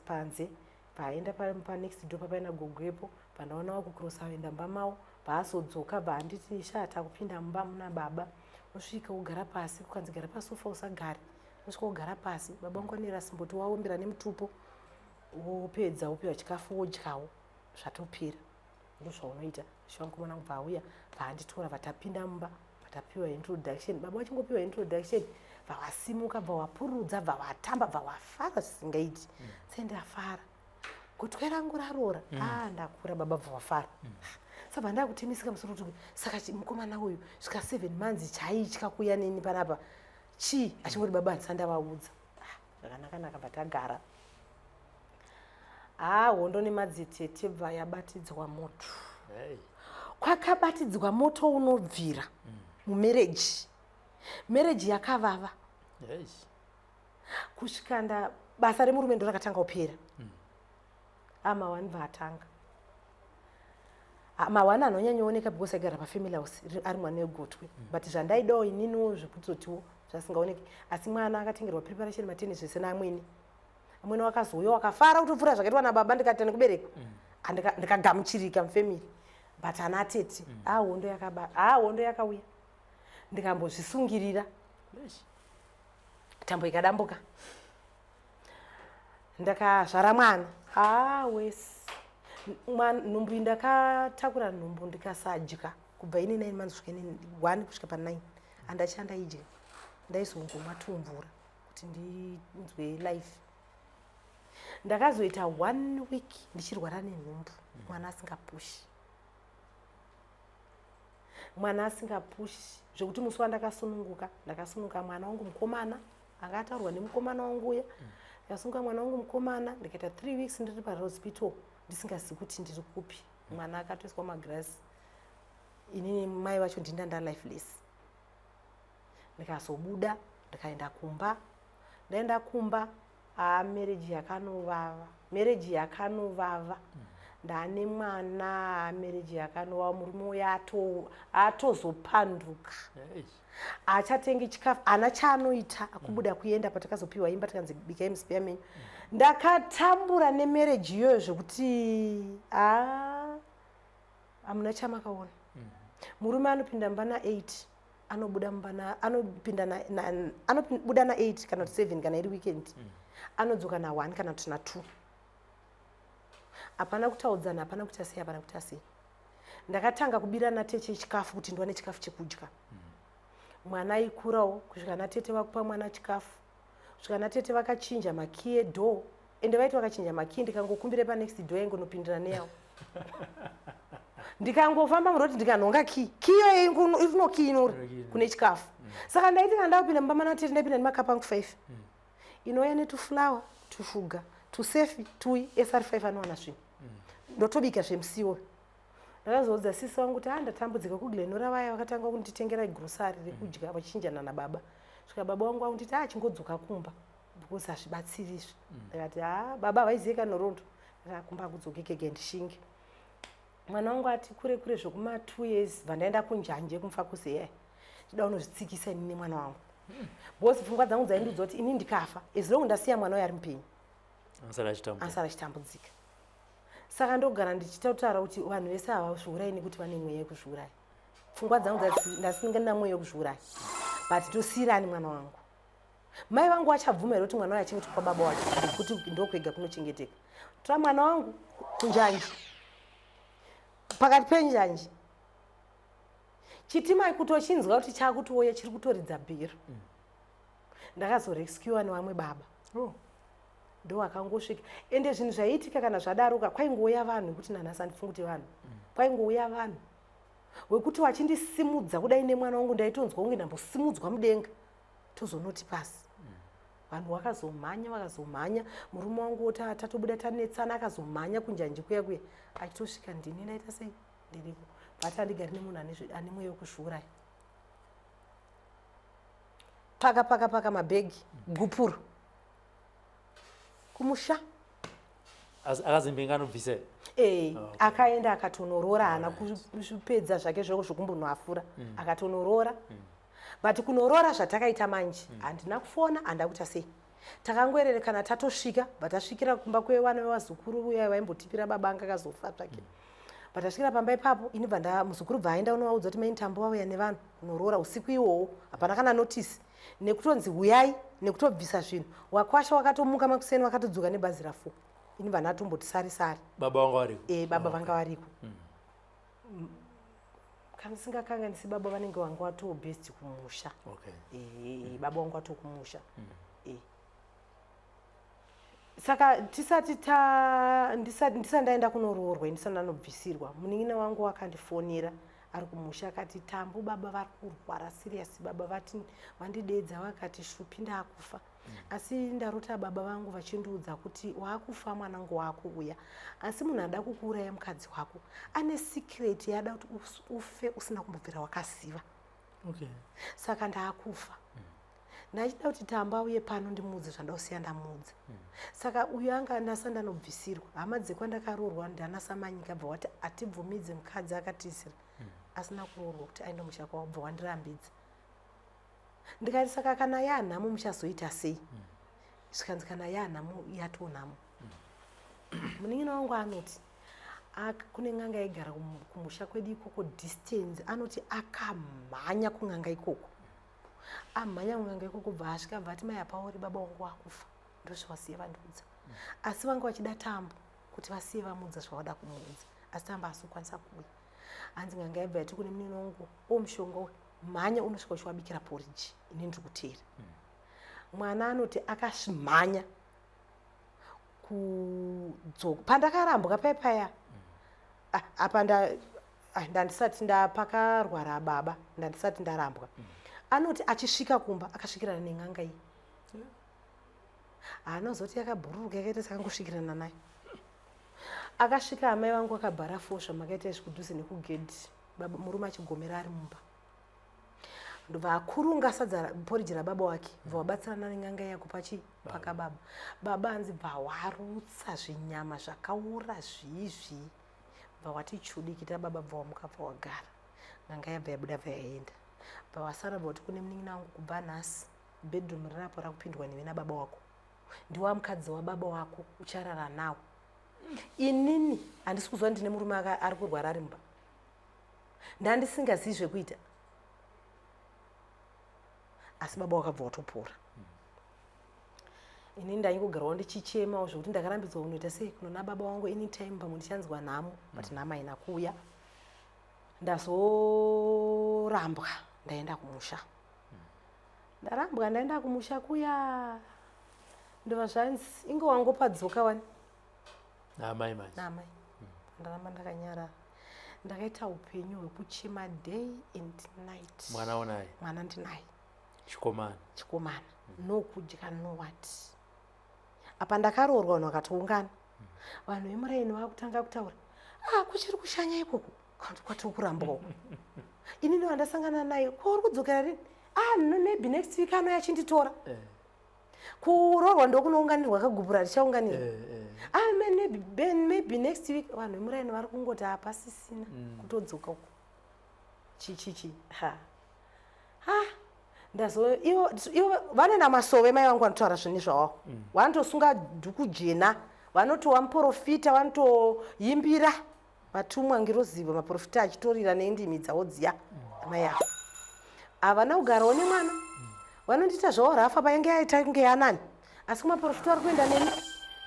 panze, paenda panext door papaina gogoepo, pandaona wakucrossa aenda mumba mavo. Paazodzoka, bva handiti, "Sha, takupinda mumba muna baba." Usvika wogara pasi, kukanzi, "Gara pasofa, usagare." Usvika wogara pasi, baba vangu vane rasimboti, waombera nemutupo, wopedza wopiwa chikafu, wodyawo, zvatopera. Ndozvaunoita. Shuwa, mukomana bva auya, bvaanditora, vatapinda mumba, vatapiwa introduction. Baba vachingopiwa introduction, bva vasimuka, bva vapurudza, bva vatamba, bva vafara zvisingaiti. Sendafara, gotwe rangu rarora. A, ndakura. Baba bva vafara. Sabva ndakutemisika musoro kuti saka mukomana uyu svika 7 months chaitya kuuya neni panapa chii, achingoti, "Baba, handisa ndavaudza." Ah, zvakanaka-naka. Bva tagara. Ha, hondo nemadzitete bva yabatidzwa moto. Hey. Kwakabatidzwa moto unobvira mumarriage. Marriage yakavava. Hey. Kusvika nda basa remurume ndo rakatanga kupera. Amawani bva atanga. Ah, mawani anonyanyooneka because aigara pafamily house, ari mwana wegotwe. But zvandaidawo ininiwo zvekutotiwo zvasingaoneki, asi mwana akatengerwa preparation, mateni, zvese naamwene. Amwene wakazouya wakafara kutopfuura zvakaitwa nababa. Ndikati ndikubereka, ndikagamuchirika mufamily, but ana tete, a, hondo yakaba, a, hondo yakauya. Ndikambozvisungirira, tambo ikadambuka, ndakazvara mwana. Ha, wesi nhumbu iyi, ndakatakura nhumbu ndikasadya kubva ine 9 months kusvika ine 1 kusvika pa9. Handachandaidya, ndaizongomwa tumvura kuti ndinzwe life. Ndakazoita one week ndichirwara nenhumbu, mwana asingapushi, mwana asingapushi, zvekuti musi wandakasununguka, ndakasununguka mwana wangu mukomana anga ataurwa nemukomana wangu uya. Ndikasununguka mwana wangu mukomana, ndikaita 3 weeks ndiri pahospital, ndisingazivi kuti ndiri kupi. Mwana akatoiswa magirasi, inini mai vacho ndinda ndalifeless. Ndikazobuda, ndikaenda kumba. Ndaenda kumba, haa, marriage yakanovava, marriage yakanovava. Ndane mwana, marriage yakanovava. Murume uya atozopanduka, achatengi chikafu, ana chaanoita, akubuda kuenda. Patakazopiwa imba, tikanzi, "Bikai musipeya menyu." Ndakatambura nemarriage iyoyo zvekuti ha, hamuna chamakaona. Murume anopinda mumba na8, anobuda mumba anopinda anobuda na8 kana kuti 7 kana iri weekend, anodzoka na1 kana kuti na2. Hapana kutaudzana, hapana kuita sei, hapana kuita sei. Ndakatanga kubira natete chikafu kuti ndiwane chikafu chekudya. Mwana aikurawo kusvika natete vakupa mwana chikafu, kusvika natete vakachinja makey edoor. Ende vaiti vakachinja makey, ndikangokumbire panext door, yaingonopindira neyawo. Ndikangofamba muroti, ndikanhonga key, key iyoyo ino key inori kune chikafu. Saka ndaiti kana ndakupinda mumba manatete, ndaipinda nemakapu angu 5, inouya netuflour, tushuga, tusefi, tui sr5, anowana zvinhu, ndotobika zvemusiwo. Ndakazoudza sisi vangu kuti, "A, ndatambudzika kuGlenora." Vaya vakatanga kunditengera grocery rekudya, vachichinjana nababa, svika baba vangu vakunditi, "A, chingodzoka kumba because hazvibatsiri izvi." Ndikati, "Ha, baba havaizive kanhorondo." Kumba akudzokekege, ndishinge. Mwana wangu ati kure kure zvekuma 2 years, bva ndaenda kunjanje kuMufakose yaya, chida unozvitsikisa ini nemwana wangu, because pfungwa dzangu dzaindiudza kuti ini ndikafa, as long ndasiya mwana uyo ari mupenyu, ansara achitambudzika. Ansara achitambudzika. Saka ndogara ndichitaura kuti vanhu vese havazviurayi nekuti vane mweya yekuzviuraya. Pfungwa dzangu ndasingana mweya wekuzviuraya, but tosiyirani mwana wangu. Mai vangu vachabvuma here kuti mwana wayo achengetwa kwababa wake, nekuti ndokwega kunochengeteka? Tora mwana wangu kunjanji, pakati penjanji, chitima kutochinzwa kuti chakutoya, chiri kutoridza bhero. Ndakazorescuwa nevamwe baba. Oh. Ndo akangosvika. Ende zvinhu zvaiitika kana zvadaroka, kwaingouya vanhu ekuti nanhasi handifungi kuti vanhu, kwaingouya vanhu wekuti wachindisimudza kudai nemwana wangu, ndaitonzwa kunge ndambosimudzwa mudenga, tozonoti pasi. Vanhu vakazomhanya, vakazomhanya. Murume wangu tatobuda tanetsana, akazomhanya kunjanji kuya kuya, achitosvika ndini ndaita sei, ndiriko. Vati handigari nemunhu ane mweya wekuzviuraya. Paka paka paka mabhegi, gupuro kumusha. Akazembenge anobvisa? Ee. Okay. Akaenda akatonoroora, haana kupedza zvake zveko zvokumbonoafura. Akatonoroora. But kunoroora zvatakaita manje, handina kufona, handina kuita sei, takangoererekana tatosvika. Bva tasvikira kumba kwevana vevazukuru uya vaimbotipira baba anga akazofa zvake. Bva tasvikira pamba ipapo, ini bva nda muzukuru bva aenda unovaudza kuti maintambo vauya nevanhu kunoroora usiku iwowo. Hapana kana notice, nekutonzi huyai nekutobvisa zvinhu. Wakwasha wakatomuka makuseni, wakatodzoka nebhazi ra4. Ini bva ndatomboti sari sari. Baba vanga variko? E, baba vanga variko. Kana singakanganisi, baba vanenge vanga watoo best kumusha. E, baba vangu watoo kumusha. E. Saka tisati ta ndisati ndaenda kunoroorwa, ndisati ndanobvisirwa, munin'ina wangu wakandifonera ari kumusha, akati, "Tambu, baba vari kurwara serious. Baba vati vandidedza vakati shupi ndaakufa, asi ndarota baba vangu vachindiudza kuti waakufa mwanangu, waakuuya, asi munhu ada kukuuraya mukadzi wako, ane secret yaada kuti ufe usina kumbobvira wakaziva. Saka ndaakufa, ndachida kuti Tamba auye pano ndimuudze zvandausiya ndamuudza." Saka uyu anga ndasa ndanobvisirwa, hama dzekwandakaroorwa ndana Samanyika bva wati hatibvumidze mukadzi akatizira asina kuroorwa kuti aende musha kwavo, bva wandirambidza. Ndikati, "Saka kana yanhamo muchazoita sei?" Zvikanzi, "Kana yanhamo yatonhamo." Munin'ina wangu anoti kune n'anga yaigara kumusha kwedu ikoko distance. Anoti akamhanya kun'anga ikoko, amhanya kun'anga ikoko, bva asvika, bva ati, "Mai apauri, baba wangu wakufa, ndozvavasiye vandiudza, asi vanga vachida Tambo kuti vasiye vamuudza zvavada kumuudza, asi Tambo haasi kukwanisa kuuya." Hanzi n'anga yabva yati kune munini wangu, "O, mushonga uyu, mhanya unosvika uchiwabikira poriji, ini ndiri kuteera." Mwana anoti akasvimhanya kudzoka pandakarambwa paipaya. Apa ndandisati ndapakarwara baba, ndandisati ndarambwa. Anoti achisvika kumba akasvikirana nen'anga iyi, haana kuzoti yakabhururuka yakaita sakangosvikirana nayo. Akasvika amai vangu akabhara fo zvamakaita izvi kudhuze nekugedhi, baba murume achigomera ari mumba. Ndobva akurunga sadza poriji rababa wake, bva wabatsirana nen'anga iya kupa chi paka baba. Baba hanzi bva warutsa zvinyama zvakaora zvii, bva wati chudikita baba, bva wamuka, bva wagara. N'anga yabva yabuda, bva yaenda, bva wasara, bva kuti kune munin'ina wangu, "Kubva nhasi bedroom rirapo rakupindwa newe nababa wako, ndiwa mukadzi wababa wako, ucharara nawo. Inini handisi kuziva ndine murume ari kurwara ari mumba." Ndandisingazivi zvekuita, asi baba wakabva watopora. Ini ndaingogarawo ndichichemawo zvokuti ndakarambidzwa kunoita sei, kunona baba wangu. Anytime pamwe ndichanzwa nhamo, but nhamo haina kuuya. Ndazorambwa, ndaenda kumusha. Ndarambwa, ndaenda kumusha kuya, ndova zvanzi inge wangopadzoka wani. Naamai manje? Naamai. Ndaramba ndakanyarara, ndakaita upenyu hwekuchema day and night. Mwana unaye? Mwana ndinaye. Chikomana? Chikomana. No kudya, no what. Apa ndakaroorwa, vanhu vakatoungana, vanhu vemuraini vakutanga kutaura, "Ah, kuchiri kushanya ikoko kana kwatiri kurambwa uko. Inini wandasangana naye kwauri kudzokera rini?" "Ah, no, maybe next week anouya achinditora." Kuroorwa ndokunounganirwa kagupura richaunganirwa. "Ah, man, maybe next week." Vanhu vemuraini vari kungoti hapasisina kutodzoka uko, chichichi ha ha. Ndazo ivo vanoenda masove, mai vangu vanotaura zvinhu zvavo, vanotosunga dhuku jena, vanotova muprofita, vanotoimbira vatumwa ngirozivo, maprofita achitorira nendimi dzavo dziya. Mai avo havana kugarawo nemwana, vanondiita zvavo rafa painge yaita kunge yanani, asi kumaprofita vari kuenda neni,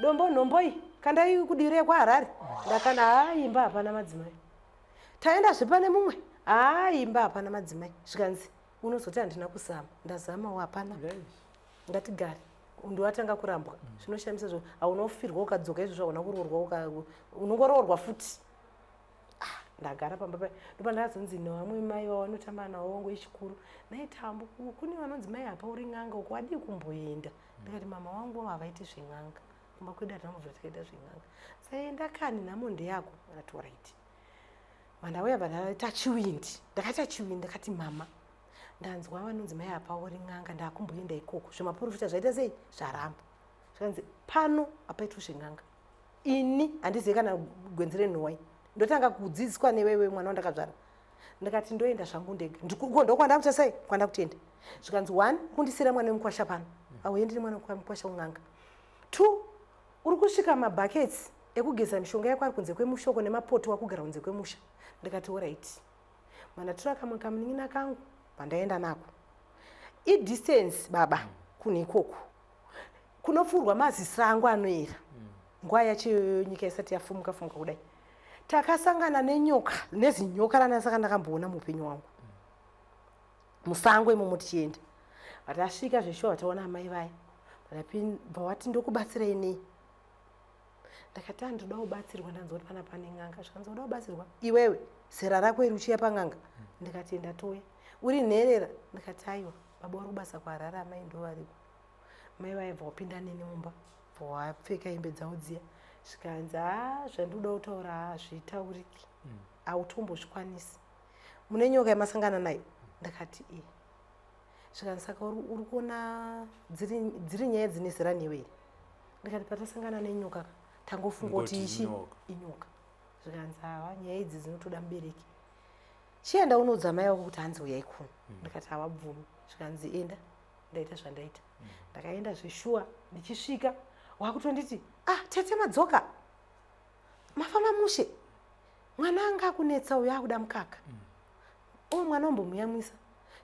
dombo nhomboi kandai kudire kwaHarare. Ndakana haa, imba hapana madzimai. Taendazve pane mumwe, haa, imba hapana madzimai. Zvikanzi unozoti handina kuzama, ndazamawo, hapana, ngatigare. Ndiwatanga kurambwa. Zvinoshamisa zvo hauna kufirwa ukadzoka izvozvo, hauna kuroorwa, unongoroorwa futi. Ah, ndagara pamba pai, ndopa ndakazonzi nevamwe mai vavanotamba navo vangu vechikuru, "Nai Tambu, kune vanonzi mai apa uri n'anga uko, wadii kumboenda?" Ndikati, "Mama wangu havaiti zven'anga, kumba kwedu hatinambobvira tikaita zven'anga, saenda kani, nhamo ndeyako." Akati, "Alright." Mandauya vandaita chiwindi, ndakaita chiwindi, ndakati mama, ndanzwa vanonzi mai apauri n'anga, ndakumboenda ikoko, zvemaprofita zvaita sei, zvaramba. Zvikanzi pano hapaitwi zven'anga, ini handizive kana gwenzi renhowai, ndotanga kudzidziswa newewe mwana wandakazvara. Ndikati ndoenda zvangu ndega, ndokwanda kuita sei, kwanda kutenda. Zvikanzi one, kundisira mwana wemukwasha pano, auendi nemwana wemukwasha un'anga. Two, uri kusvika mabhaketsi ekugeza mishonga yako ari kunze kwemushoko nemapoto, wakugara kunze kwemusha. Ndikati alright. Mandatora kamwe kamunin'ina kangu, pandaenda nako idistance baba, kunhu ikoko kunopfuurwa mazisango anoera. Nguva yacho iyoyo nyika isati yafumuka fumuka kudai, takasangana nenyoka, nezinyoka randasaka ndakamboona muupenyu hwangu musango imomo. Tichienda, vatasvika zveshuwa, vataona amai vaya, bva wati ndokubatsirai nei? Ndakati handoda kubatsirwa, ndanzwa kuti pana pane n'anga. Zvikanzi uda kubatsirwa iwewe, zera rako iri, uchiya pan'anga? Ndikati ndatoya. Uri nherera? Ndikati aiwa baba vari kubasa kuHarare, amai ndo variko. Mai vaibva wapinda neni mumba, bva wapfeka hembe dzavo dziya. Zvikanzi ha, zvandinoda kutaura hazvitauriki, hautombozvikwanisi, mune nyoka yamasangana nayo. Ndakati e. Zvikanzi saka uri kuona dziri nyaya dzine zera newe here? Ndikati patasangana nenyoka tangofunga kuti ichi inyoka. Zvikanzi hawa, nyaya idzi dzinotoda mubereki, chienda unoudza mai vako kuti hanzi uyai kuno. Ndikati hawabvumi. Zvikanzi enda, ndaita zvandaita. Ndakaenda zveshuwa, ndichisvika wakutonditi, ah, tete madzoka, mafamba mushe, mwana anga akunetsa uyo, akuda mukaka. O mwana ombomuyamwisa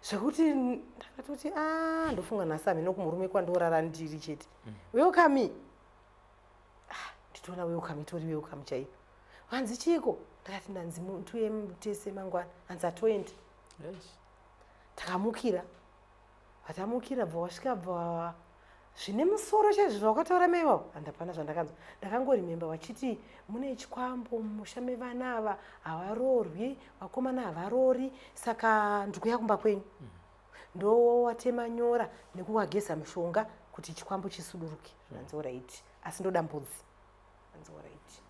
zvekuti ndakatoti a ndofunga nhasi hameno kumurume kwandorara ndiri chete. Welcome. Ah, nditoona welcome, itori welcome chaiyo. Hanzi chiko? Ndakati ndanzi tuye tese mangwana. Hanzi hatoendi. Takamukira, vatamukira, bva wasvika, bva zvine musoro chaizvo zvawakataura mai vavo, handapana zvandakanzwa. Ndakangorimemba vachiti mune chikwambo mumusha mevana ava, havarorwi, vakomana havarori, saka ndikuya kumba kwenyu, ndowatema nyora nekuwageza mishonga kuti chikwambo chisuduruke. Zvikanzi alright, asi ndoda mbudzi. Zvikanzi alright,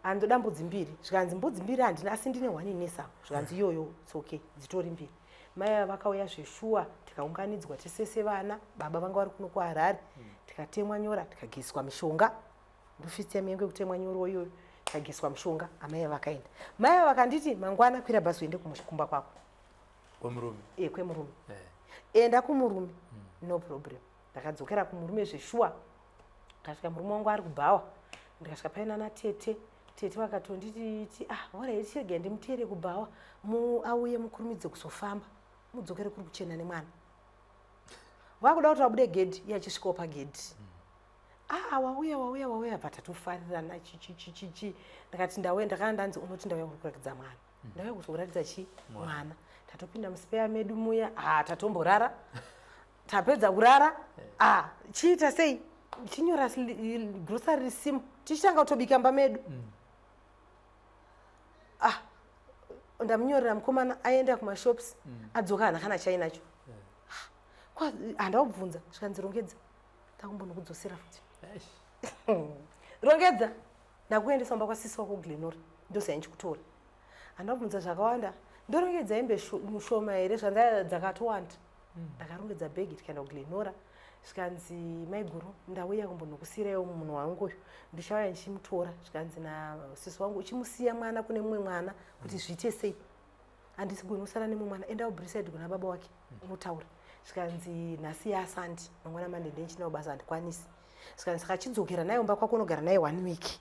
handoda mbudzi mbiri. Zvikanzi mbudzi mbiri handina, asi ndine one inesa. Zvikanzi iyoyo tsoke dzitori mbiri. Mai ava vakauya zveshuwa, tikaunganidzwa tesese vana, baba vanga vari kuno kuHarare. Tikatemwa nyora, tikageswa mishonga, ndofisi yami yangu yekutemwa nyoro iyoyo, tikageswa mishonga. Amai ava vakaenda, mai ava vakanditi mangwana kwira bhazi uende kumba kwako. Kwemurume? E, kwemurume. Enda kumurume. No problem. Ndakadzokera kumurume zveshuwa, ndikasvika murume wangu ari kubhawa. Ndikasvika paina natete, tete vakatonditi, ah, alright, chirega ndimuteere kubhawa, auye mukurumidze kuzofamba mudzokere kuri kuchena nemwana. Vakuda kuti vabude gedhi, iye achisvikawo pagedhi. Ah, wauya, wauya, wauya, bva tatofarirana chichichichichi. Ndakati ndauya, ndakanga ndanzi unoti ndauya kuri kuratidza mwana, ndauya kuzokuratidza chi mwana. Tatopinda muspare medu muya, ah, tatomborara, tapedza kurara, ah, chiita sei, chinyora grocery risimu, tichitanga kutobika mba medu. Ah, ndamunyorera mukomana aenda kumashops, adzoka hana kana chainacho. Handaubvunza, zvikanzi rongedza, takumbonokudzosera futi, rongedza, ndakuendesa kumba kwasisi wako Glenora, ndosai ndichikutora. Handabvunza zvakawanda, ndorongedza hembe mushoma here? Zvanza dzakatowanda. Ndakarongedza bhegi, tikaenda kuGlenora. Zvikanzi maiguru, ndauya kumbonokusiyiraiwo munhu wangu uyu, ndichauya ndichimutora. Zvikanzi nasisi wangu, uchimusiya mwana kune mumwe mwana kuti zviite sei? Handisi goni kusara nemumwe mwana, enda kuBraeside kuna baba wake unotaura. Zvikanzi nhasi yaSunday, mangwana Monday ndenichinawo basa, handikwanisi. Zvikanzi saka chidzokera naye umba kwako, unogara naye one week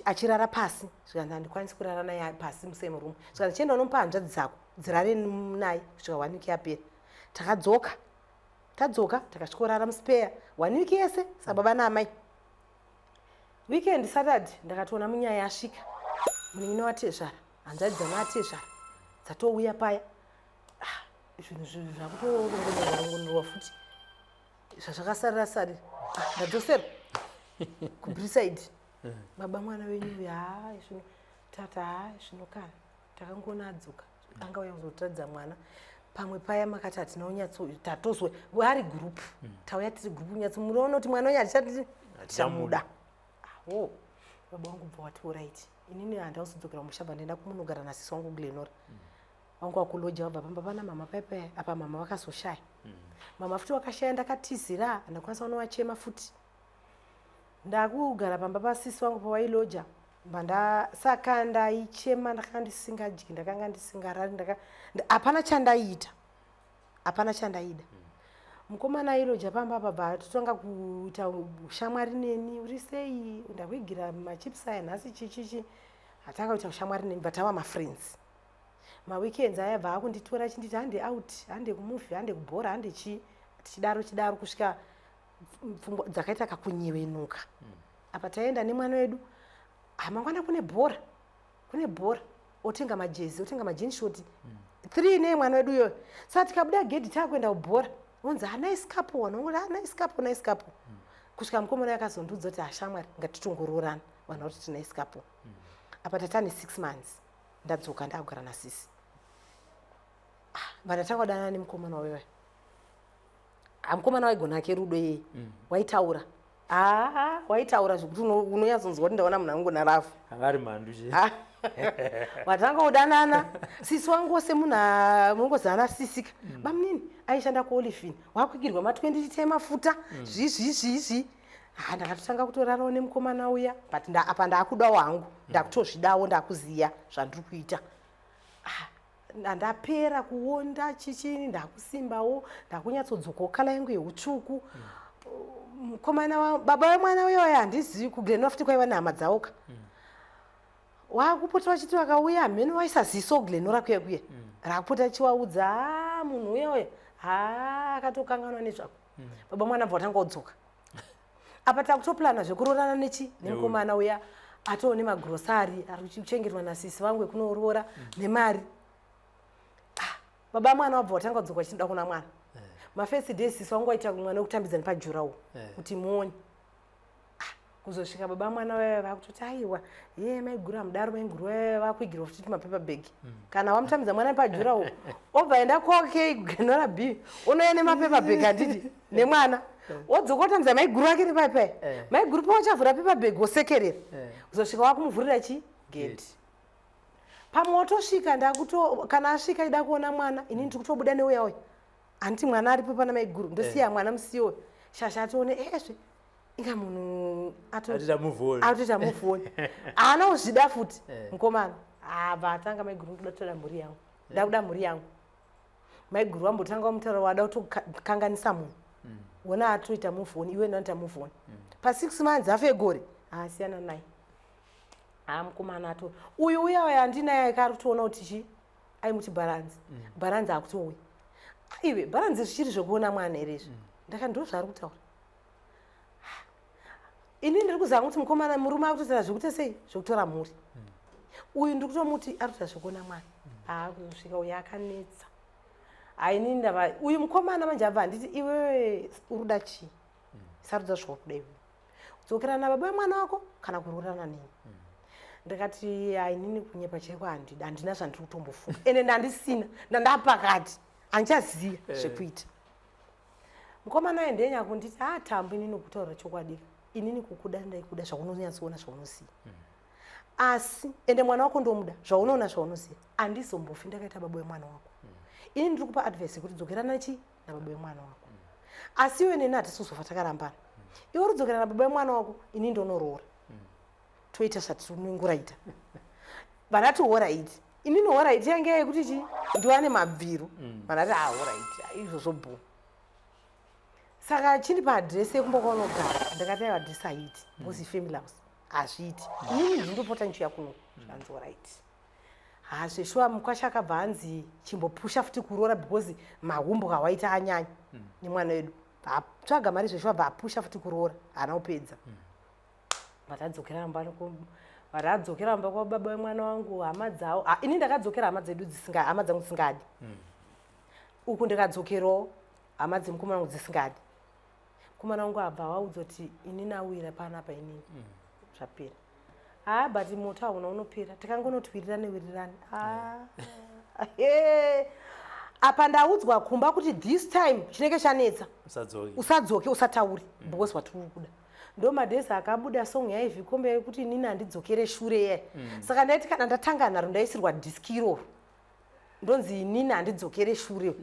achirara pasi. Zvikanzi handikwanisi kurara naye pasi musame room. Zvikanzi chienda unomupa hanzvadzi dzako dzirare naye kusvika one week yapera. Takadzoka, tadzoka takasvikorara muspare one week yese sababa naamai. Weekend Saturday ndakatoona munyaya asvika munin'ina watezvara, hanzvadzi dzana atezvara dzatouya paya. Ah, zvinhu zvakutorongonorwa rongonorwa futi zvazvakasarira sarira. Ah, ndadzosera kuBraeside, baba mwana wenyu uyu, haa, zvino tata, haa, zvino kana takangoona adzoka, angauya kuzotiratidza mwana pamwe paya makati hatina unyatso tatozwe ari group, tauya tiri group, nyatso munoona kuti mwana uyu hatichati tichamuda awo. Baba vangu bva wati alright, inini handauzodzokera kumusha, bva ndaenda kumunogara nasisi wangu Glenora. Wangu wakuloja, wabva pamba pana mama paipai apa. Mama vakazoshaya, mama futi wakashaya, ndakatizira, handakwanisa kunovachema futi. Ndakugara pamba pasisi wangu pawailoja. Bva saka ndaichema, ndakanga ndisingadyi, ndakanga ndisingarari, hapana chandaiita, hapana chandaida. Mukomana airoja pamba apa bva atotanga kuita ushamwari neni. "Uri sei? Ndakuigira machips aya nhasi." Chichichi, atanga kuita ushamwari neni, bva tava mafriends. Maweekends aya bva akunditora, achinditi hande out, hande kumovie, hande kubhora, hande chii, tichidaro chidaro kusvika pfungwa dzakaita kakunyevenuka. Apa taenda nemwana wedu, hamangwana kune bhora, kune bhora, otenga majezi, otenga majean short three nemwana wedu iyoyo. Saka tikabuda gedhi taakuenda kubhora, onzi, "Ah, nice couple." Vanongoti, "Ah, nice couple, nice couple." Kusvika mukomana akazondiudza kuti, "Ashamwari, ngatitongoroorana, vanhu vari kuti nice couple." Apa tatane 6 months ndadzoka, ndakugara nasisi. Ah, vandatanga kudanana nemukomana wewe. Mukomana waigona ake rudo iyeye, waitaura, aa, waitaura zvekuti unonyatsonzwa kuti ndaona munhu angona rafu. Anga ari mhandu che. Ah. Watanga kudanana, sisi wangu wose munhu munongozana sisika. Bamunini aishanda kuOlivine, wakwigirwa ma20 lita emafuta, zvizvizvizvi. Ha, ndakatotanga kutorarawo nemukomana uya, but apa ndaakudawo hangu, ndakutozvidawo, ndakuziya zvandiri kuita. Ah, ndapera kuonda chichini, ndakusimbawo, ndakunyatsodzokawo colour yangu yeutsvuku. Mukomana baba vemwana uyoyo, handizivi, kuGlenora futi kwaiva nehama dzawoka, wakupota vachiti vakauya hameno waisaziso Glenora kuya kuya, rakupota achiwaudza, "A, munhu uya uya, ha, akatokanganwa nezvako." Baba mwana bva watanga kudzoka. Apa takutoplana zvekuroorana nechi nemukomana uya, atoo nemagrosari, ari kuchengetwa nasisi vangu ekunoroora nemari. Ah, baba mwana wabva watanga kudzoka achinoda kuna mwana. Mafirst day sisi wangu waita mwana wekutambidza nepajurawo kuti muone. Ah, kuzosvika baba mwana vaya vakutoti, "Aiwa, ye maiguru, amudaro maiguru." Vaya vakuigirwa futi mapaper bag. Kana wamutambidza mwana pajurawo, obva enda kwake Glenora B, unouya nemapaper bag, handiti, nemwana, wodzoka otambidza maiguru ake nepaipai. Maiguru pawachavhura paper bag wosekerera. Kuzosvika wakumuvhurira chi gate, pamwe watosvika, ndakuto kana asvika ida kuona mwana, inini ndiri kutobuda neuya uya, handiti, mwana aripo pana maiguru, ndosiya mwana musiwo, shasha atione ezve inga munhu atoita move on. Atoita move on, haana kuzvida futi. Mukomana abva atanga, "Maiguru, ndoda kutora mhuri yangu, ndakuda mhuri yangu." Maiguru vambotanga vamutaura, wada kutokanganisa munhu, wona atoita move on, iwe ndonoita move on pa6 months, hafu egore, asiyana naye. Ha, mukomana ato uyu uya uya andinaye kari kutoona kuti chi aimuti bharanzi, bharanzi akutouya. "Iwe bharanzi, zvichiri zvekuona mwana here izvi?" Ndaka ndo zvaari kutaura. Ini ndiri kuzama kuti mukomana, murume akutotaura zvekuita sei, zvekutora mhuri. Uyu ndiri kutomuti ari kuita zvekuona mwana. Haakuzosvika uyu akanetsa. Haini ndava uyu mukomana manje abva handiti, "Iwewe uri kuda chii? Sarudza zvauri kuda iwewe, dzokerana nababa vemwana wako kana kuroorana neni." Ndikati, "Hainini, kunyepa chaiko handida, handina zvandiri kutombofunga, ende ndandisina, ndandapakati, handichaziya zvekuita." Mukomana uyu ndenya kunditi, "Ha, Tambo, inini kutaura chokwadi, inini kukuda ndaikuda, zvaunonyatsoona, zvaunoziva, asi ende mwana wako ndomuda, zvaunoona, zvaunoziva, handizombofi ndakaita baba wemwana wako. Ini ndiri kupa advice yekuti dzokerana chi nababa wemwana wako, asi iwe neni hatisizofa takarambana. Iwe uri nababa wemwana wako, ini ndonoroora, toita zvatinonguraita." Vanati, "Alright." Inini alright yange yekuti chi ndiwane mabviro. Vanati, "Ah, alright, izvozvo bho." Saka chindipa adhiresi yekumba kwaunogara. Ndakati, "Aiwa, adhiresi haiiti because ifamily house, hazviiti. Inini ndindopota ndichiuya kuno." Zvanzi, "Alright." Hazveshuwa, mukwasha akabva anzi chimbopusha futi kuroora because mahumbo kawaita anyanya nemwana wedu. Atsvaga mari zveshuwa, bva apusha futi kuroora, haana kupedza. Vatadzokera mba kwababa vemwana wangu, hama dzavo. Ah, ini ndakadzokera hama dzedu dzisinga, hama dzangu dzisingadi. Uku ndikadzokerawo hama dzemukomana wangu dzisingadi. Mukomana wangu abva waudza kuti inini awira panapa, inini zvapera. Haa, but moto hauna unopera, tikangonoti wirirane. Ah, apa ndaudzwa kumba kuti this time chinenge chanetsa. Usadzoke. Usadzoke, usatauri because watiri kuda. Ndo madays akabuda song yaivhikombe yekuti inini handidzokere shure ye. Saka ndaiti kana ndatanga nharo, ndaisirwa diski iroro, ndonzi inini handidzokere shure.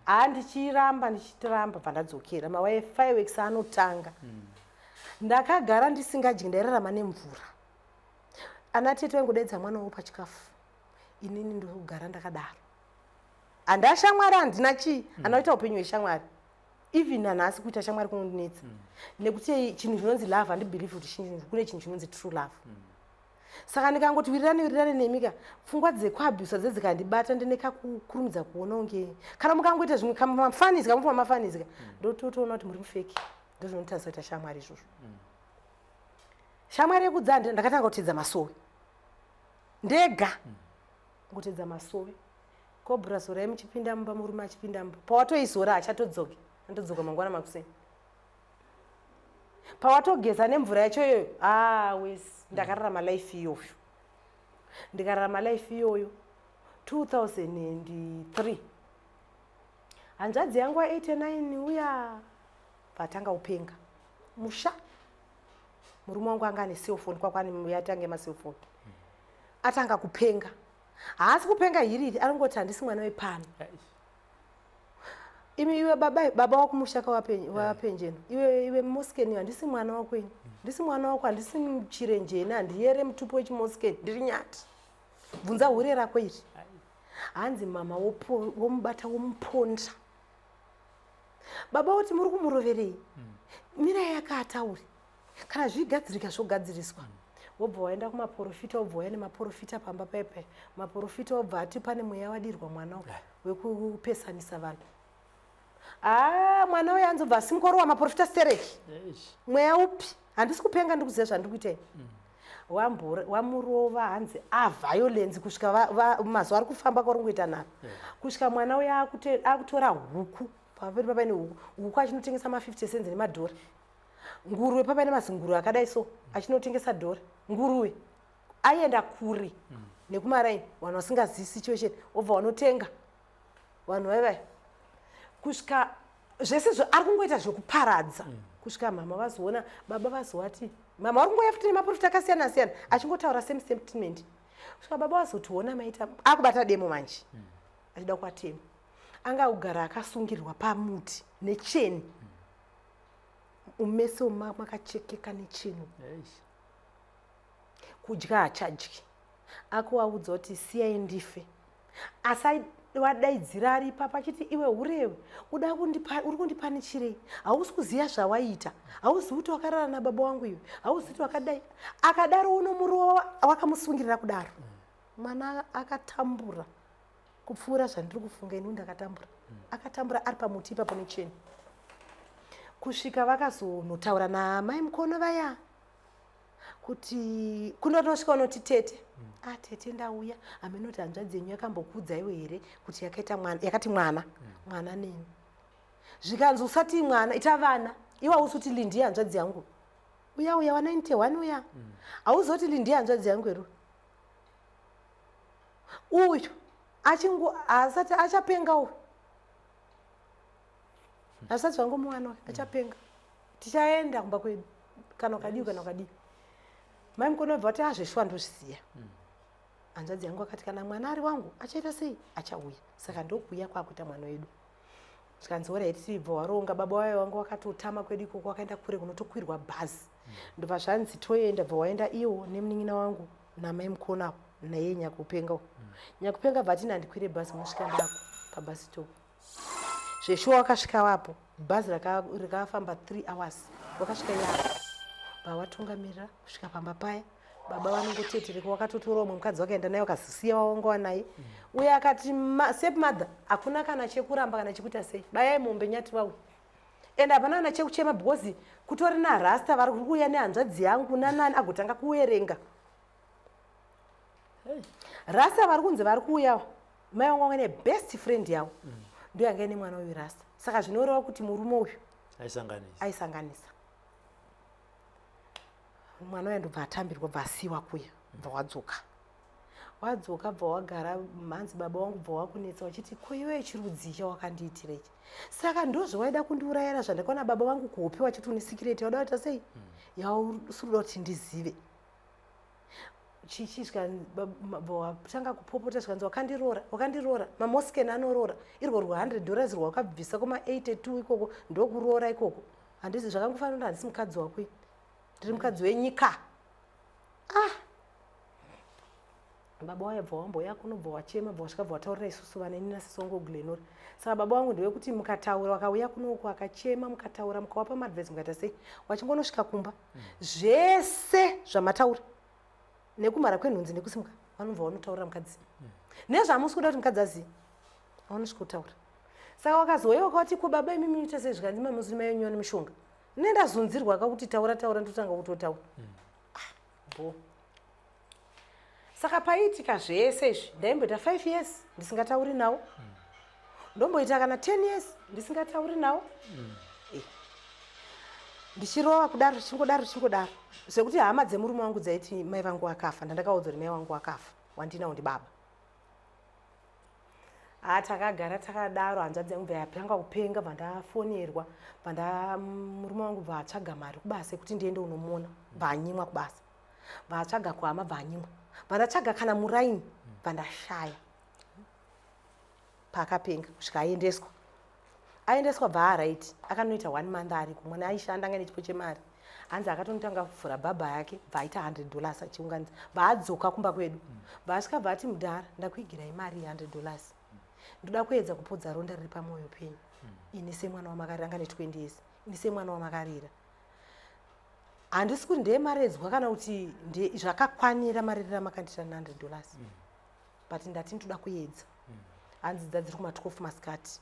Haa, ndichiramba, ndichitiramba, bva ndadzokera. Mafireworks anotanga. Ndakagara ndisingadyi, ndairarama nemvura. Ana tete vaingodaidza mwana wavo pachikafu, inini ndogara ndakadaro. Handina shamwari, handina chii. Anoita upenyu hweshamwari. Even nanhasi kuita shamwari kunondinetsa, nekuti chinhu chinonzi love, handibelieve kuti kune chinhu chinonzi true love. Saka ndikangoti wirirane wirirane nemika, pfungwa dzekuabhusa dzedzikandibata, ndine kakukurumidza kuona kunge kana mukangoita zvimwe mafunnies, kamufa mafunnies ka, ndototoona kuti muri mufake. Ndozvinotarisa kuita shamwari izvozvo. Shamwari yekudza ndakatanga kutedza masowe ndega, ngotedza masowe. Kobhura zorai muchipinda mumba, murume achipinda mumba, pawatoizora hachatodzoki, andodzoka mangwana makuseni. Pawatogeza nemvura yacho iyoyo, ah, wesi. Ndakararama life iyoyo, ndikararama life iyoyo. 2003 hanzvadzi yangu wa89 uya vatanga kupenga musha. Murume wangu anga ane cellphone, kwakwani yatange macellphone. Atanga kupenga, haasi kupenga hiriri, anongoti handisi mwana wepano. Imi iwe baba, baba wakumusha wapenjeno, iwe iwe moskeni, handisi mwana wakwenyu, handisi mwana wako, handisi chirenjeni, handiyere mutupo wechimoskeni, ndiri nyati, bvunza hure rako iri. Hanzi mama womubata, womuponda. Baba woti muri kumuroverei? Mirai yakaatauri, kana zvigadzirika zvogadziriswa. Wobva waenda kumaprofita, wobva wauya nemaprofita pamba paipai. Maprofita wobva ati pane mweya wadirwa mwana uyu wekupesanisa vanhu. Aa, mwana uyu anzobva asimukorowa maprofita stereki. Mweya upi? Handisi kupenga, ndikuziva zvandiri kuita. Wamurova, hanzi aviolence kusvika mazuva ari kufamba kwauri kungoita nharo, kusvika mwana uyu akutora huku paperi papaine huku, huku achinotengesa ma50 cents nemadhora. Nguruve, papaine mazinguruve akadai so, achinotengesa dhora nguruve. Aienda kure nekumaraini, vanhu vasingazivi situation, wobva wanotenga vanhu vaivai, kusvika zvese ari kungoita zvekuparadza, kusvika mama vazoona, baba vazovati mama vari kungoya futi nemaprofita akasiyana siyana, achingotaura same statement, kusvika baba vazotiona maita akubata demo manje, achida kuatema. Anga kugara akasungirirwa pamuti necheni, umese makachekeka necheni. Kudya hachadyi. Akuvaudza kuti siyai ndife, asi wadaidzira ari ipapo achiti, iwe urewe uda uri kundipanichirei? Hausi kuziva zvawaita, hauzivi kuti wakarara nababa wangu iwe, hauzi kuti wakadai. Akadaro unomurova, wakamusungirira kudaro. Mwana akatambura kupfuura zvandiri kufunga ini. Ndakatambura, akatambura ari pamuti ipapo necheni, kusvika vakazonotaura namai mukono vaya kuti kunotosvika unoti tete, ah, tete ndauya, haminoti hanzvadzi yenyu yakambokuudzaiwo here kuti yakaita mwana, yakati mwana, mwana neni. Zvikanzi usati mwana, ita vana. Iwe hausi kuti Lindi hanzvadzi yangu uya, uya wa91 uya, hauzoti Lindi hanzvadzi yangu here uyu? Achingo haasati achapenga uyu, hazvisati zvangomuwana, achapenga. Tichaenda kumba kwedu kana ukadii, kana ukadii. Mai mukono vabva vati azveshuwa, ndozviziya. Hanzvadzi yangu akati kana mwana ari wangu achaita sei? Achauya. Saka ndokuuya kwakuita mwana wedu. Zvikanzi alright, tibva waronga. Baba wayo wangu wakatotama kwedu ikoko, wakaenda kure kunotokwirwa bhazi. Ndobva zvanzi toenda, bva waenda iwo nemunin'ina wangu namai mukono naiye nyakupenga. Nyakupenga bva atini handikwire bhazi, munosvika ndako pabus stop. Zveshuwa wakasvika wapo, bhazi rikafamba 3 hours, wakasvika yapo, bva watungamirira kusvika pamba paya. Baba vanongotetereka, wakatotora umwe mukadzi wakaenda naye, wakazosiya wawanga naye uye. Akati step mother hakuna kana chekuramba kana chekuita sei, bayai mombe nyati vauya. Ende hapana kana chekuchema, because kutori narasta vari kuuya nehanzvadzi yangu nanani. Agotanga kuwerenga rasta vari kunzi vari kuuyawo. Mai vangu vanga nebest friend yavo, ndo yanga ine mwana uyu rasta. Saka zvinoreva kuti murume uyu aisanganisa. Aisanganisa. Mwana uya ndobva atambirwa, bva asiyiwa kuya, bva wadzoka, wadzoka, bva wagara mhanzi. Baba wangu bva wakunetsa wachiti, ko iwe chirudzi chawakandiitira ichi? Saka ndozvawaida kundiurayira zvandakaona baba vangu kuhope wachiti une secret wada kuita sei? Yausiri kuda kuti ndizive chichi. Watanga kupopota, zvikanzi wakandiroora, wakandiroora. Mamosken anoroora irwo rwa$100 rwakabvisa kuma82 ikoko, ndokuroora ikoko. Handisi zvakangofanira kuti handisi mukadzi wako, ndiri mukadzi wenyika. Ah, baba waibva wamboya kunobva wachema, bva wasvika, bva wataurira isusu vana, ini nasisi wangu Glenora. Saka baba vangu ndewekuti mukataura, wakauya kunoku akachema, mukataura, mukawapa maadvice, mukaita sei, wachingonosvika kumba, zvese zvamataura nekumhara kwenhunzi nekusimuka, vanobva vanotaurira mukadzi nezvamusi kuda kuti mukadzi azive, avanosvika kutaura. Saka wakazouya wakati, "Ko baba, imi muita sei?" Zvikanzi, "Mamuzi mayenyiwa nemishonga." Nendazunzirwa kakuti taura, taura, ndotanga kutotaura. Ah, bo saka paiitika zvese izvi, ndaimboita 5 years ndisingatauri nawo, ndomboita kana 10 years ndisingatauri nawo. Ndichirova kudaro, chingodaro, chingodaro, zvekuti hama dzemurume wangu dzaiti mai vangu vakafa. Ndandakaudza kuti mai vangu vakafa, wandinawo ndibaba. Ha, takagara takadaro. Hanzvadzi yangu bva yapanga kupenga, bva ndafonerwa, bva nda murume wangu bva atsvaga mari kubasa yekuti ndiende unomuona, bva anyimwa kubasa, bva atsvaga kuhama, bva anyimwa, bva ndatsvaga kana muraini, bva ndashaya paakapenga kusvika aendeswa. Aendeswa, bva aright, akanoita one month ariko. Mwana aishanda, anga nechipo chemari. Hanzi akatonotanga kuvhura bhabha yake, bva aita $100 achiunganidza, bva adzoka kumba kwedu, bva asvika, bva ati, "Mudhara, ndakuigirai mari ye$100, ndoda kuedza kupodza ronda riri pamwoyo penyu. Ini semwana wamakarira," anga ne20 years, "ini semwana wamakarira, handisi kuti ndeyemaredzwa kana kuti zvakakwanira maririro amakandita ne$100, but ndati ndoda kuedza." Hanzi dza dziri kuma12 masikati,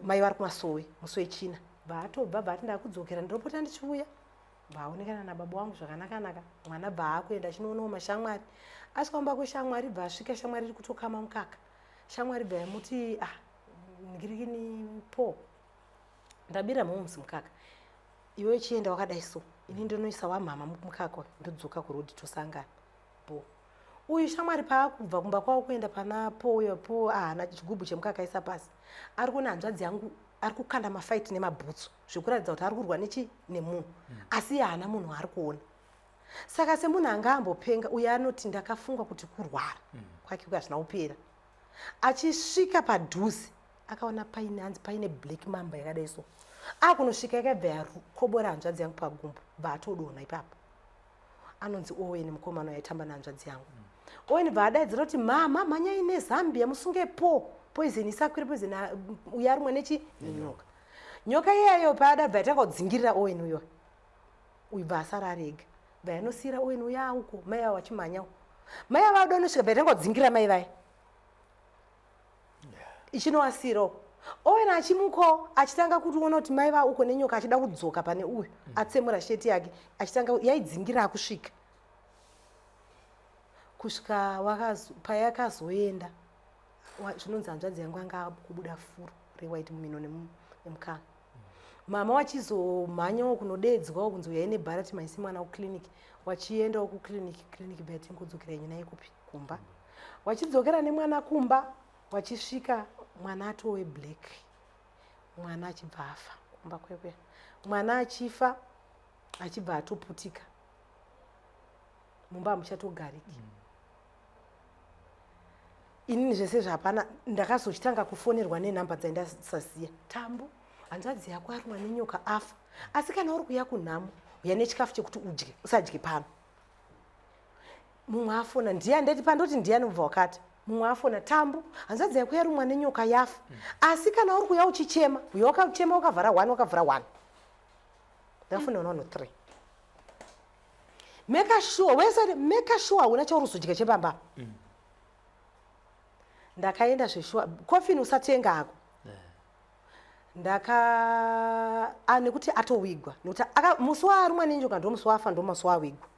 mai vari kumasowe musi wechina. Bva atobva, bva ati, "Ndakudzokera, ndinopota ndichiuya." Bva aonekana nababa wangu zvakanaka-naka. Mwana bva akuenda achinoonawo mashamwari. Asvika kumba kweshamwari, bva asvika shamwari iri kutokama mukaka. Shamwari bva yamuti, "Ah, ngirikini po ndabira mumwe mukaka, iwe chienda wakadai so, ini ndonoisa wamhama mukaka, ndodzoka kurodhi, tosangana bo." Uyu shamwari paakubva kumba kwavo kuenda pana po, uyo po ahana chigubhu chemukaka, aisa pasi. Ari kuona hanzvadzi yangu ari kukanda mafight nemabhutsu, zvekuratidza kuti ari kurwa nechi nemunhu, asi iye haana munhu waari kuona. Saka semunhu anga ambopenga uyo, anoti, "Ndakafunga kuti kurwara kwake hazvina kupera." Achisvika padhuze, akaona paine, hanzi paine black mamba yakadai so. Akunosvika, yakabva yakobora hanzvadzi yangu pagumbo, bva atodonha ipapo. Anonzi Owen, mukomana waitamba nehanzvadzi yangu. Owen bva adaidzira kuti, "Mama, mhanyai nezambia, musunge po poison isakwire poison uyo arumwa nechi nenyoka." Nyoka iyayo paada, bva yatanga kudzingirira Owen uyo. Uyu bva asara arega, bva yanosiyira Owen uyo auko. Mai avo vachimhanyawo, mai avo vada unosvika, bva yatanga kudzingirira mai vaya, ichinovasiyirawo. Owen achimukawo, achitanga kutoona kuti mai vauko nenyoka, achida kudzoka pane uyu, atsemura sheti yake, achitanga yaidzingira akusvika kusvika payakazoenda. Zvinonzi hanzvadzi yangu anga kubuda furo rewhite mumhino nemukanwa. Mama wachizomhanyawo kunodedzwawo kunzi uyai nebhara timaise mwana kuclinic. Wachiendawo kuclinic, clinic bva yatingodzokera yenyu naye kupi? Kumba. Wachidzokera nemwana kumba, wachisvika mwana atove black. Mwana achibva afa kumba kwekuya. Mwana achifa, achibva atoputika mumba, hamuchatogariki. Inini zvese zvapana, ndakazochitanga kufonerwa nenhamba dzaindasaziya. "Tambu, hanzvadzi yako arumwa nenyoka, afa, asi kana uri kuya kunhamo, uya nechikafu chekuti udye, usadye pano." Mumwe afona, ndiani? Ndati pandoti ndiani, ubva wakati. Mumwe afona, "Tambu, hanzvadzi yako yarumwa nenyoka, yafa, asi kana uri kuya uchichema, uya wakachema wakavhara one, wakavhura one." Ndafonera vanhu three. "Make sure wese, make sure hauna chauri kuzodya chepamba." Ndakaenda zveshuwa. Coffin usatenga hako. Ndaka nekuti atowigwa, nekuti musi waarumwa nenyoka ndo musi waafa, ndo musi waawigwa.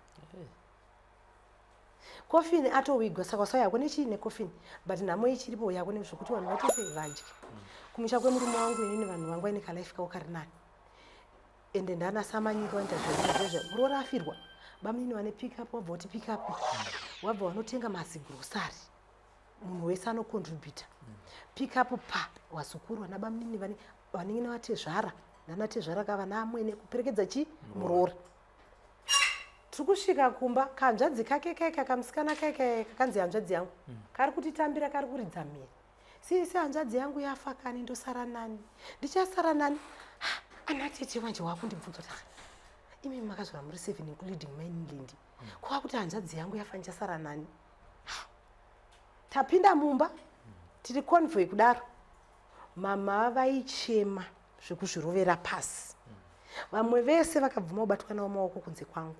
Coffin atowigwa, saka usauya yako nechii? Necoffin. But nhamo ichiripo yako nezvokuti vanhu vaite sei? Vadye. Kumusha kwemurume wangu inini, vanhu vangu vaine kalife kavo kari nani, ende ndana samanyika vanoita zvezvezve. Muroora afirwa, bamunini vane pickup, wabva kuti pickup, wabva wanotenga mazigrosari, munhu wese anocontributa. Pickup pa wazukuru, vana bamunini, vanenge navatezvara. Ndanatezvara kava naamwene kuperekedza chi muroora. Tiri kusvika kumba, kahanzvadzi kake kaika kamusikana kaika kakanzi hanzvadzi yangu kari kutitambira, kari kuridza mhere. Sisi, hanzvadzi yangu yafa kani, ndosara nani? Ndichasara nani? Ana tete manje wakundibvunza kuti, "Ah, imi makazvara muri seven including mainland, kuva kuti hanzvadzi yangu yafa, ndichasara nani?" Tapinda mumba, tiri convoy kudaro, mama vaichema zvekuzvirovera pasi. Vamwe vese vakabvuma kubatwa navo maoko kunze kwangu.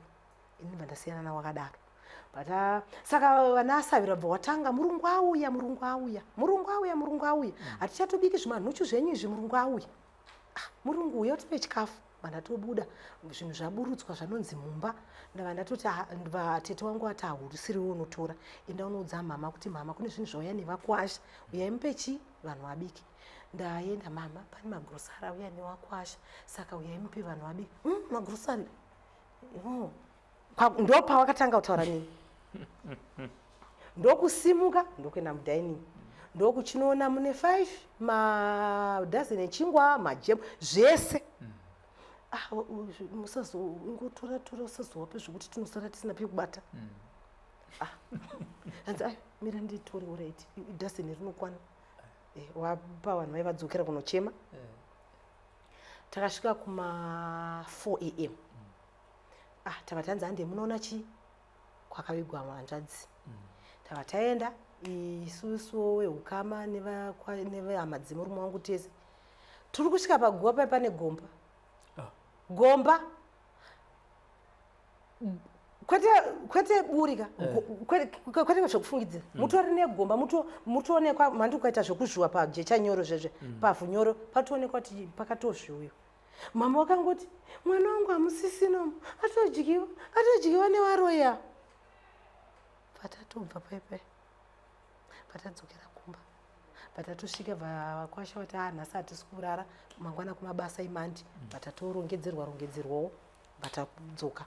Ini ndibva ndasiyana navo akadaro. But saka vana asavira bva watanga, "Murungu auya, murungu auya, murungu auya, murungu auya. Hatichatobiki zvimanhuchu zvenyu izvi, murungu auya." Ah, murungu uya utipe chikafu. Vandatobuda, zvinhu zvaburutswa zvanonzi mumba. Ndava ndatoti, "Ah," vatete wangu vati, "Haurusiriwo unotora, enda unoudza mama kuti mama, kune zvinhu zvauya nevakwasha, uyai mupe chi vanhu vabiki." Ndaenda, "Mama, pane magrosari auya newakwasha, saka uyai mupe vanhu vabiki." Magrosari oh. Ndo pawakatanga kutaura nini, ndokusimuka, ndokuenda mudining, ndokuchinoona mune 5 madhazeni echingwa, majemu, zvese. Ah, musazo ingotora tora, usazowape zvekuti tinosara tisina pekubata. Ah, hanzi, "Ai, mira nditore." Alright, dhazeni rinokwana. Wapa vanhu vai vadzokera kunochema. Takasvika kuma 4 am. Ah, tava tanzi hande munoona chi kwakavigwa hanzvadzi. Tava taenda isusuwo wehukama nevehama dzemurume wangu tese. Tiri kusvika paguva pai pane gomba. Ah. Gomba, kwete kwete burika, kwete zvekufungidzira. Mutori negomba, mutoonekwa mhandi ukaita zvekuzvuwa pajecha nyoro zvezve, pavhu nyoro patoonekwa kuti pakatozviuyo. Mama wakangoti, "Mwana wangu hamusisinomo, atodyiwa, atodyiwa nevaroya." Patatobva paipai, patadzokera kumba, patatosvika, vakwasha vati, "A, nhasi hatisi kurara, mangwana kumabasa imandi." Vatatorongedzerwa rongedzerwawo, vatadzoka.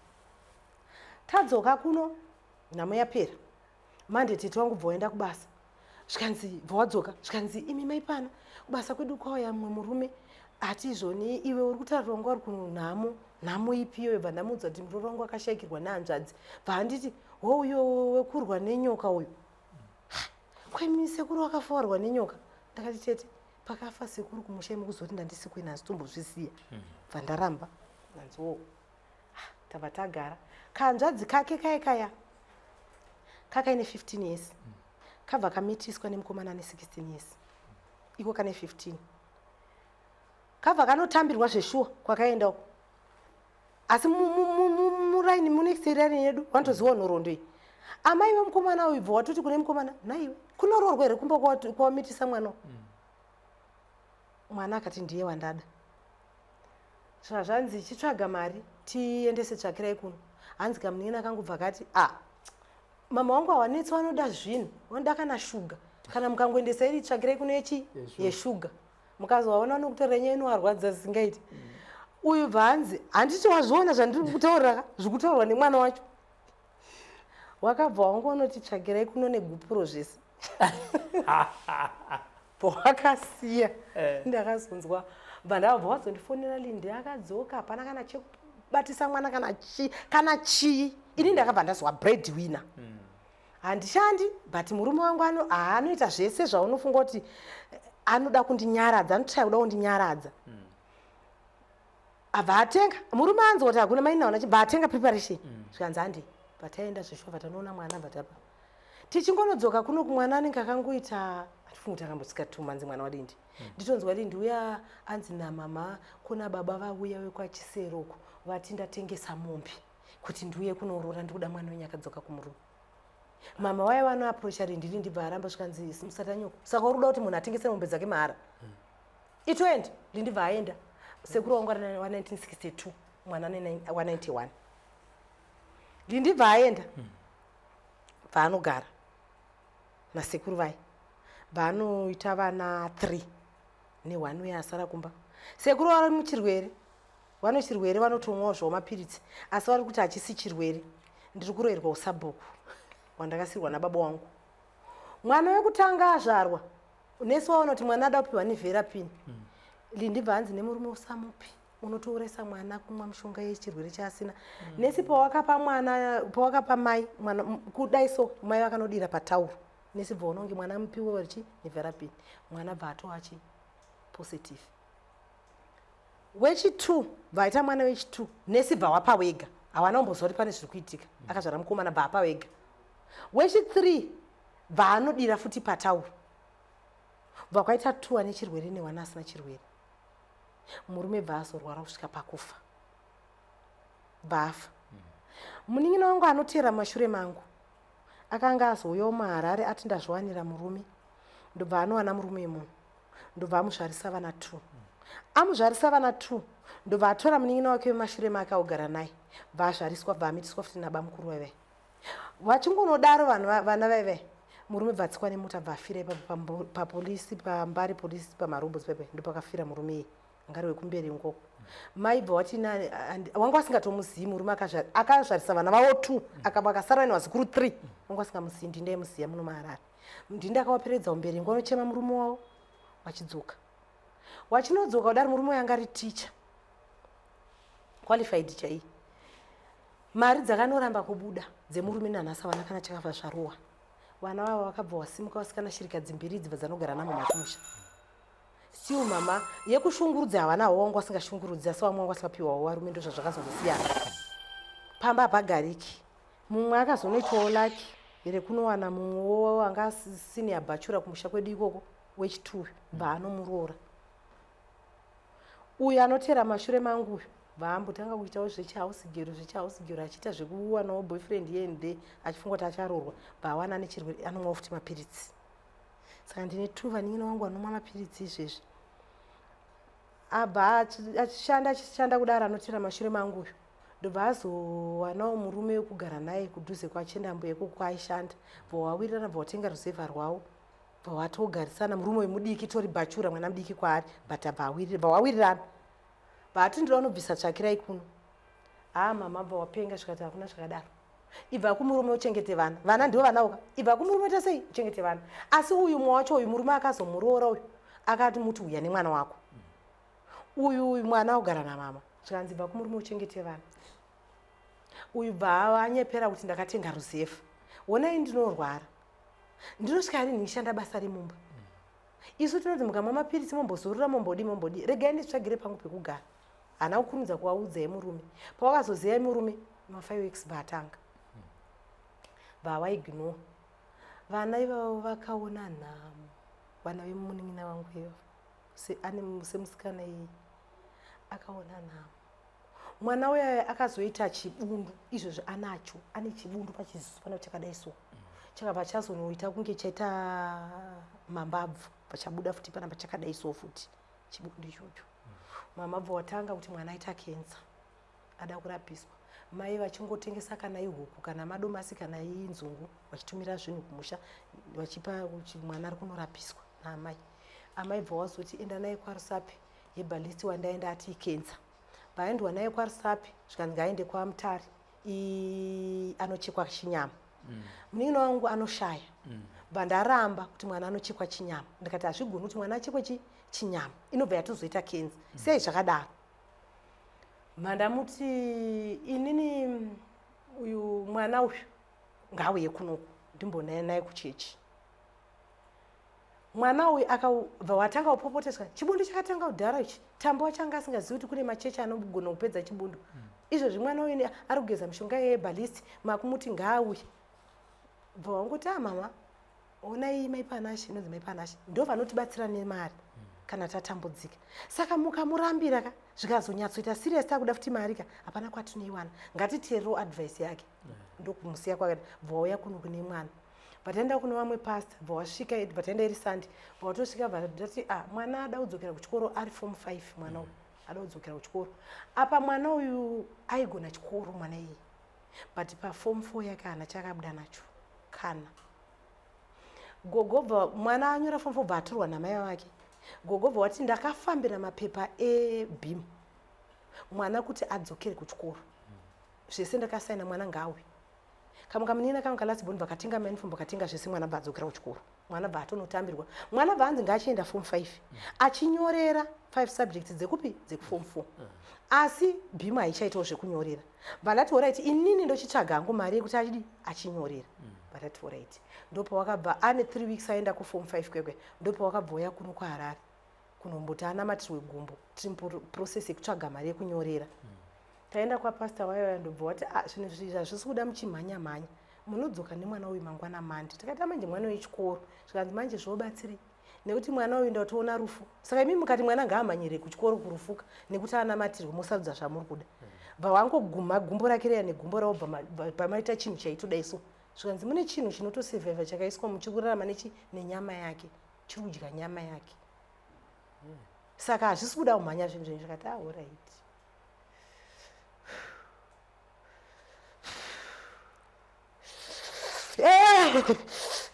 Tadzoka kuno, nhamo yapera. Mande tete wangu bva waenda kubasa, zvikanzi, bva wadzoka, zvikanzi, "Imi maipana, kubasa kwedu kwauya mumwe murume ati izvoni iwe uri kutaura wanga uri kunhamo, nhamo ipiyo?" Bva ndamuudza kuti muroora wangu akashayikirwa nehanzvadzi. Bva handiti wouyo wekurwa nenyoka uyu, kwemi sekuru wakafa warwa nenyoka. Ndakati, "Tete, pakafa sekuru kumusha imukuzoti ndandisi kuina, asi tombozvisiya." Bva ndaramba, nanziwo tabva tagara. Kanzvadzi kake kaya kaya kakaine 15 years, kabva kamitiswa nemukomana ane 16 years, iko kane 15. Kabva kanotambirwa zveshuwa kwakaenda uko, asi muraini, munext raini yedu vanotozivawo nhoroondo iyi. Amai vemukomana uyu bva watoti kune mukomana, "Naiwe, kunoroorwa here kumba kwawamitisa mwana?" Mwana akati, "Ndiye wandada." Saka zvanzi, "Chitsvaga mari tiendese tsvakirai kuno." Hanzi kamunin'ina kangubva kati, "A, mama wangu hawanetsi, vanoda zvinhu, vanoda kana shuga, kana mukangoendesa iri tsvakirai kuno yechi yeshuga, mukazovaona vanokutorera nyaya inovarwadza zisingaiti." Uyu bva hanzi, "Handiti wazviona zvandiri kutaurira, zviri kutaurwa nemwana wacho?" Wakabva wangonoti tsvakirai kuno negupuro zvese pawakasiya. Ndakazonzwa bva ndabva wazondifonera, Lindi akadzoka, hapana kana chekubatisa mwana kana chii kana chii. Ini ndakabva ndazwa bread winner. Handishandi, but murume wangu haanoita zvese zvaunofunga kuti anoda kundinyaradza, anotraya kuda kundinyaradza. Abva atenga, murume anzwa kuti hakuna mainaona, chibva atenga preparation. Zvikanzi handi bva taenda zveshuwa, tanoona mwana, bva tapa. Tichingonodzoka kuno kumwana anenge akangoita, hatifungi kuti akambosvika 2 months mwana waLindi. Nditonzwa Lindi uya anzi namama, kuna baba vauya wekwaChiseroko, vati ndatengesa mombe kuti ndiuye kunorora, ndikuda mwana wenyu akadzoka kumurume. Mama waya vanoaprocha Lindi, Lindi bva aramba. Zvikanzi, "Musatanyoko, saka uri kuda kuti munhu atengese mombe dzake mahara? Itoenda." Lindi bva aenda. Sekuru wangu wa1962, mwana wa91. Lindi bva aenda, bva anogara nasekuru vai, bva anoita vana 3 ne1 uye asara kumba. Sekuru vari muchirwere, vano chirwere, vanotomwawo zvavo mapiritsi, asi vari kuti hachisi chirwere, ndiri kuroyerwa usabhuku wandakasirwa nababa wangu. Mwana wekutanga azvarwa, nesi waona kuti mwana ada kupiwa nevirapine. Lindi bva hanzi nemurume, "Usamupi." Unotourayisa mwana kumwa mishonga yechirwere chaasina. Nesi pawakapa mwana, pawakapa mai mwana kudai so, mai vakanodira patauro. Nesi bva unonge mwana mupiwe chi nevirapine, mwana bva atova chi positive. Wechi2 bvaita mwana wechi2, nesi bva wapa wega, hawana kumboziva kuti pane zviri kuitika. Akazvara mukomana, bva apa wega. Wechi3 bva anodira futi patauro, bva kwaita 2 ane chirwere newana asina chirwere. Murume bva azorwara kusvika pakufa, bva afa. Munin'ina wangu anoteera mumashure mangu akanga azouyawo muHarare, ati ndazviwanira murume, ndobva anowana murume wemunhu, ndobva amuzvarisa vana 2. Amuzvarisa vana 2, ndobva atora munin'ina wake wemashure make augara naye, bva azvariswa, bva amitiswa futi nabamukuru vaivai. Vachingonodaro vanhu vana vaivai, murume bva atsikwa nemota, bva afira ipapo papolisi, paMbare Polisi, pamarobos pepe, ndopakafira murume iye angari wekumberi ngoko. Mai bva wati wanga vasingatomuzivi murume akazvarisa vana vavo 2, akasara vaine vazukuru 3, wanga vasingamuzivi. Ndindaimuziva muno muHarare, ndindi akavaperedza umberi ngonochema murume wavo. Vachidzoka, wachinodzoka kudari, murume uyo anga ari ticha qualified chaiyi. Mari dzakanoramba kubuda dzemurume, nanhasi havana kana chakabva zvarohwa. Vana vavo vakabva wasimuka vasikana, shirikadzi mbiri idzi bva dzanogara namama kumusha. Still mama yekushungurudza havana havo, wanga vasingashungurudzi, asi vamwe vanga vasingapiwawo varume. Ndo zvazvakazongosiyana, pamba hapagariki. Mumwe akazonoitawo lucky rekunowana mumwewo anga senior bachelor kumusha kwedu ikoko, wechituyu, bva anomuroora. Uyu anoteera mashure mangu uyu bva ambotanga kuitawo zvechihouse girl, zvechihouse girl, achiita zvekuwanawo boyfriend here and there, achifunga kuti acharoorwa, bva awana nechirwere, anomwawo futi mapiritsi. Saka ndine two vanin'ina vangu vanomwa mapiritsi izvezvi. Abva achishanda, achishanda kudaro, anoteera mashure mangu uyu ndobva azowanawo murume wekugara naye kudhuze kwaChendambuya ikoko kwaaishanda. Bva wawirirana, bva watenga ruzevha rwavo, bva watogarisana. Murume uyu mudiki, tori bachelor, mwana mudiki kwaari, but abva bva wawirirana, bva ati ndinoda unobvisa tsvakirai kuno. Haa, mama bva wapenga, zvikati hakuna zvakadaro, ibva kumurume uchengete vana, vana ndivo vanawoka, ibva kumurume ita sei uchengete vana. Asi uyu mumwe wacho uyu murume akazomuroora uyu akati muti uya nemwana wako uyu, uyu mwana ogara namama. Zvikanzi bva kumurume uchengete vana. Uyu bva anyepera kuti ndakatenga ruzevha, honai ndinorwara, ndinosvika rini ndichishanda basa remumba? Isu tinoti mukamwa mapiritsi mombozorora, mombodi mombodi, regai nditsvagire pangu pekugara. Haana kukurumidza kuvaudza yemurume. Pawakazoziva yemurume, ma5 weeks bva atanga, bva waignore. Vana ivavo vakaona nhamo, vana vemunin'ina vangu ivavo. Ane semusikana iyi akaona nhamo. Mwana uya akazoita chibundu, izvozvi anacho, ane chibundu pachiziso pana chakadai so, chakabva chazonoita kunge chaita mambabvu, pachabuda futi panapa chakadai so futi chibundu ichocho. Mama bva watanga kuti mwana aita kensa, ada kurapiswa. Mai vachingotengesa kana ihuku, kana madomasi, kana inzungu, vachitumira zvinhu kumusha, vachipa kuti mwana ari kunorapiswa naamai. Amai bva wazoti enda naye kwaRusape, herbalist wandaenda ati ikensa. Vaendwa naye kwaRusape, zvikanzi ngaaende kwaMutare, anochekwa chinyama. Munin'ina wangu anoshaya. Bva ndaramba kuti mwana anochekwa chinyama, ndikati hazvigoni kuti mwana achekwe chinyama, inobva yatozoita kenza. Sei zvakadaro? Mandamuti inini uyu mwana uyu ngauye kunoku ndimbonaya naye kuchechi. Mwana uyu akabva watanga kupopoteswa, chibundu chakatanga kudhara ichi. Tambo wacho anga asingazivi kuti kune machechi anogona kupedza chibundu. Izvozvi mwana uyu ari kugeza mishonga yeherbalist, makumuti ngaauye. Bva wangoti a mama, onai mai Panashe, inonzi mai Panashe, ndo vanotibatsira nemari kana tatambudzika. Saka mukamurambira ka, zvikazonyatsoita serious, takuda futi mari ka, hapana kwatinoiwana. Ngatiteerewo advice yake. Ndokumusiya kwakati, bva wauya kuno kune mwana. Bva kune vamwe pastor, bva wasvika, bva taenda iri Sunday, bva watosvika, bva ndati ah, mwana ada kudzokera kuchikoro, ari form 5 mwana uyu, ada kudzokera kuchikoro. Apa mwana uyu aigona chikoro mwana iye, but paform 4 yake haana chakabuda nacho kana. Gogo bva mwana anyora form 4, bva atorwa namai vake. Gogo bva wati ndakafambira mapepa eBEAM mwana kuti adzokere kuchikoro, zvese ndakasaina, mwana ngauye. Kamwe kamunina kangu kalast born vakatenga mauniform, vakatenga zvese. Mwana bva adzokera kuchikoro, mwana bva atonotambirwa, mwana bva anzi ngaachienda form 5, achinyorera 5 subjects dzekupi? Dzekuform 4. Asi bhimu haichaitawo zvekunyorera. Bva ndati alright, inini ndochitsvaga hangu mari yekuti achidi achinyorera. Bva ndati alright. Ndopawakabva ane 3 weeks aenda kuform 5 kwekwe, ndopawakabva uya kuno kuHarare kunomboti anamatirwe gumbo. Tiri muprocess yekutsvaga mari yekunyorera. Taenda kwapasta wayo, ndobva wati, "Ah, zvinhu izvi hazvisi kuda muchimhanya mhanya, munodzoka nemwana uyu mangwana mande." Takaita manje mwana wechikoro, zvikanzi manje zvobatsirei nekuti mwana uyu ndatoona rufu. Saka imi mukati mwana ngaamhanyire kuchikoro kurufuka nekuti anamatirwe, musarudza zvamuri kuda. Bva wangoguma gumbo rake reya negumbo ravo, bva pamaita chinhu chaitodai so. Zvikanzi mune chinhu chinotosevhaivha chakaiswa muchikurarama nechi nenyama yake, chiri kudya nyama yake, saka hazvisi kuda kumhanya zvinhu zvenyu. Zvikati alright.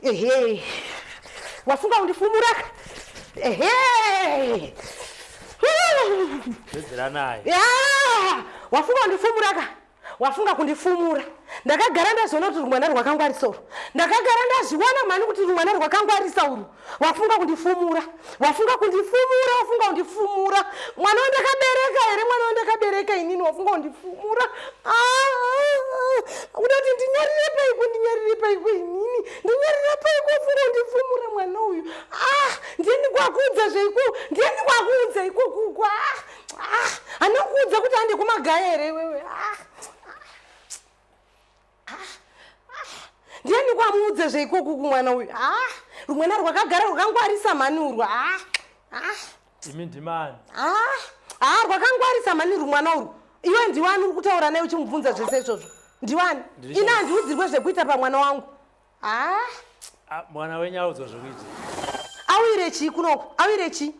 Ehe, wafunga kundifumura? Ehe. Pedzeranai. Ya, wafunga kundifumura ka? Wafunga kundifumura. Ndakagara ndazoona kuti rumwana rwakangwarisa uru. Ndakagara ndazviona mani kuti rumwana rwakangwarisa uru. Wafunga kundifumura, wafunga kundifumura, wafunga kundifumura. Mwana wandakabereka here? Mwana wandakabereka inini, wafunga kundifumura? Ah, kuda kuti ndinyarire paiko? Ndinyarire paiko inini? Ndinyarire paiko? Wafunga kundifumura mwana uyu. Ah, ndiani kwakuudza zveiko? Ndiani kwakuudza ikokuko? Ah, ah, handina kuudza kuti hande kumagaya here iwewe? Ah, ndiani kwamuudza zveikokuku mwana uyu? Ah, rumwana rwakagara rwakangwarisa mhani urwu. Ah, ah. Imi ndimani? Ah, ah, rwakangwarisa mhani rumwana urwu. Iwe ndiwani uri kutaura naye uchimubvunza zvese izvozvo? Ndiwani? Ini handiudzirwe zvekuita pamwana wangu. Ah. Ah, mwana wenyu audzwa zvekuita. Awire chii kunoko? Awire chii?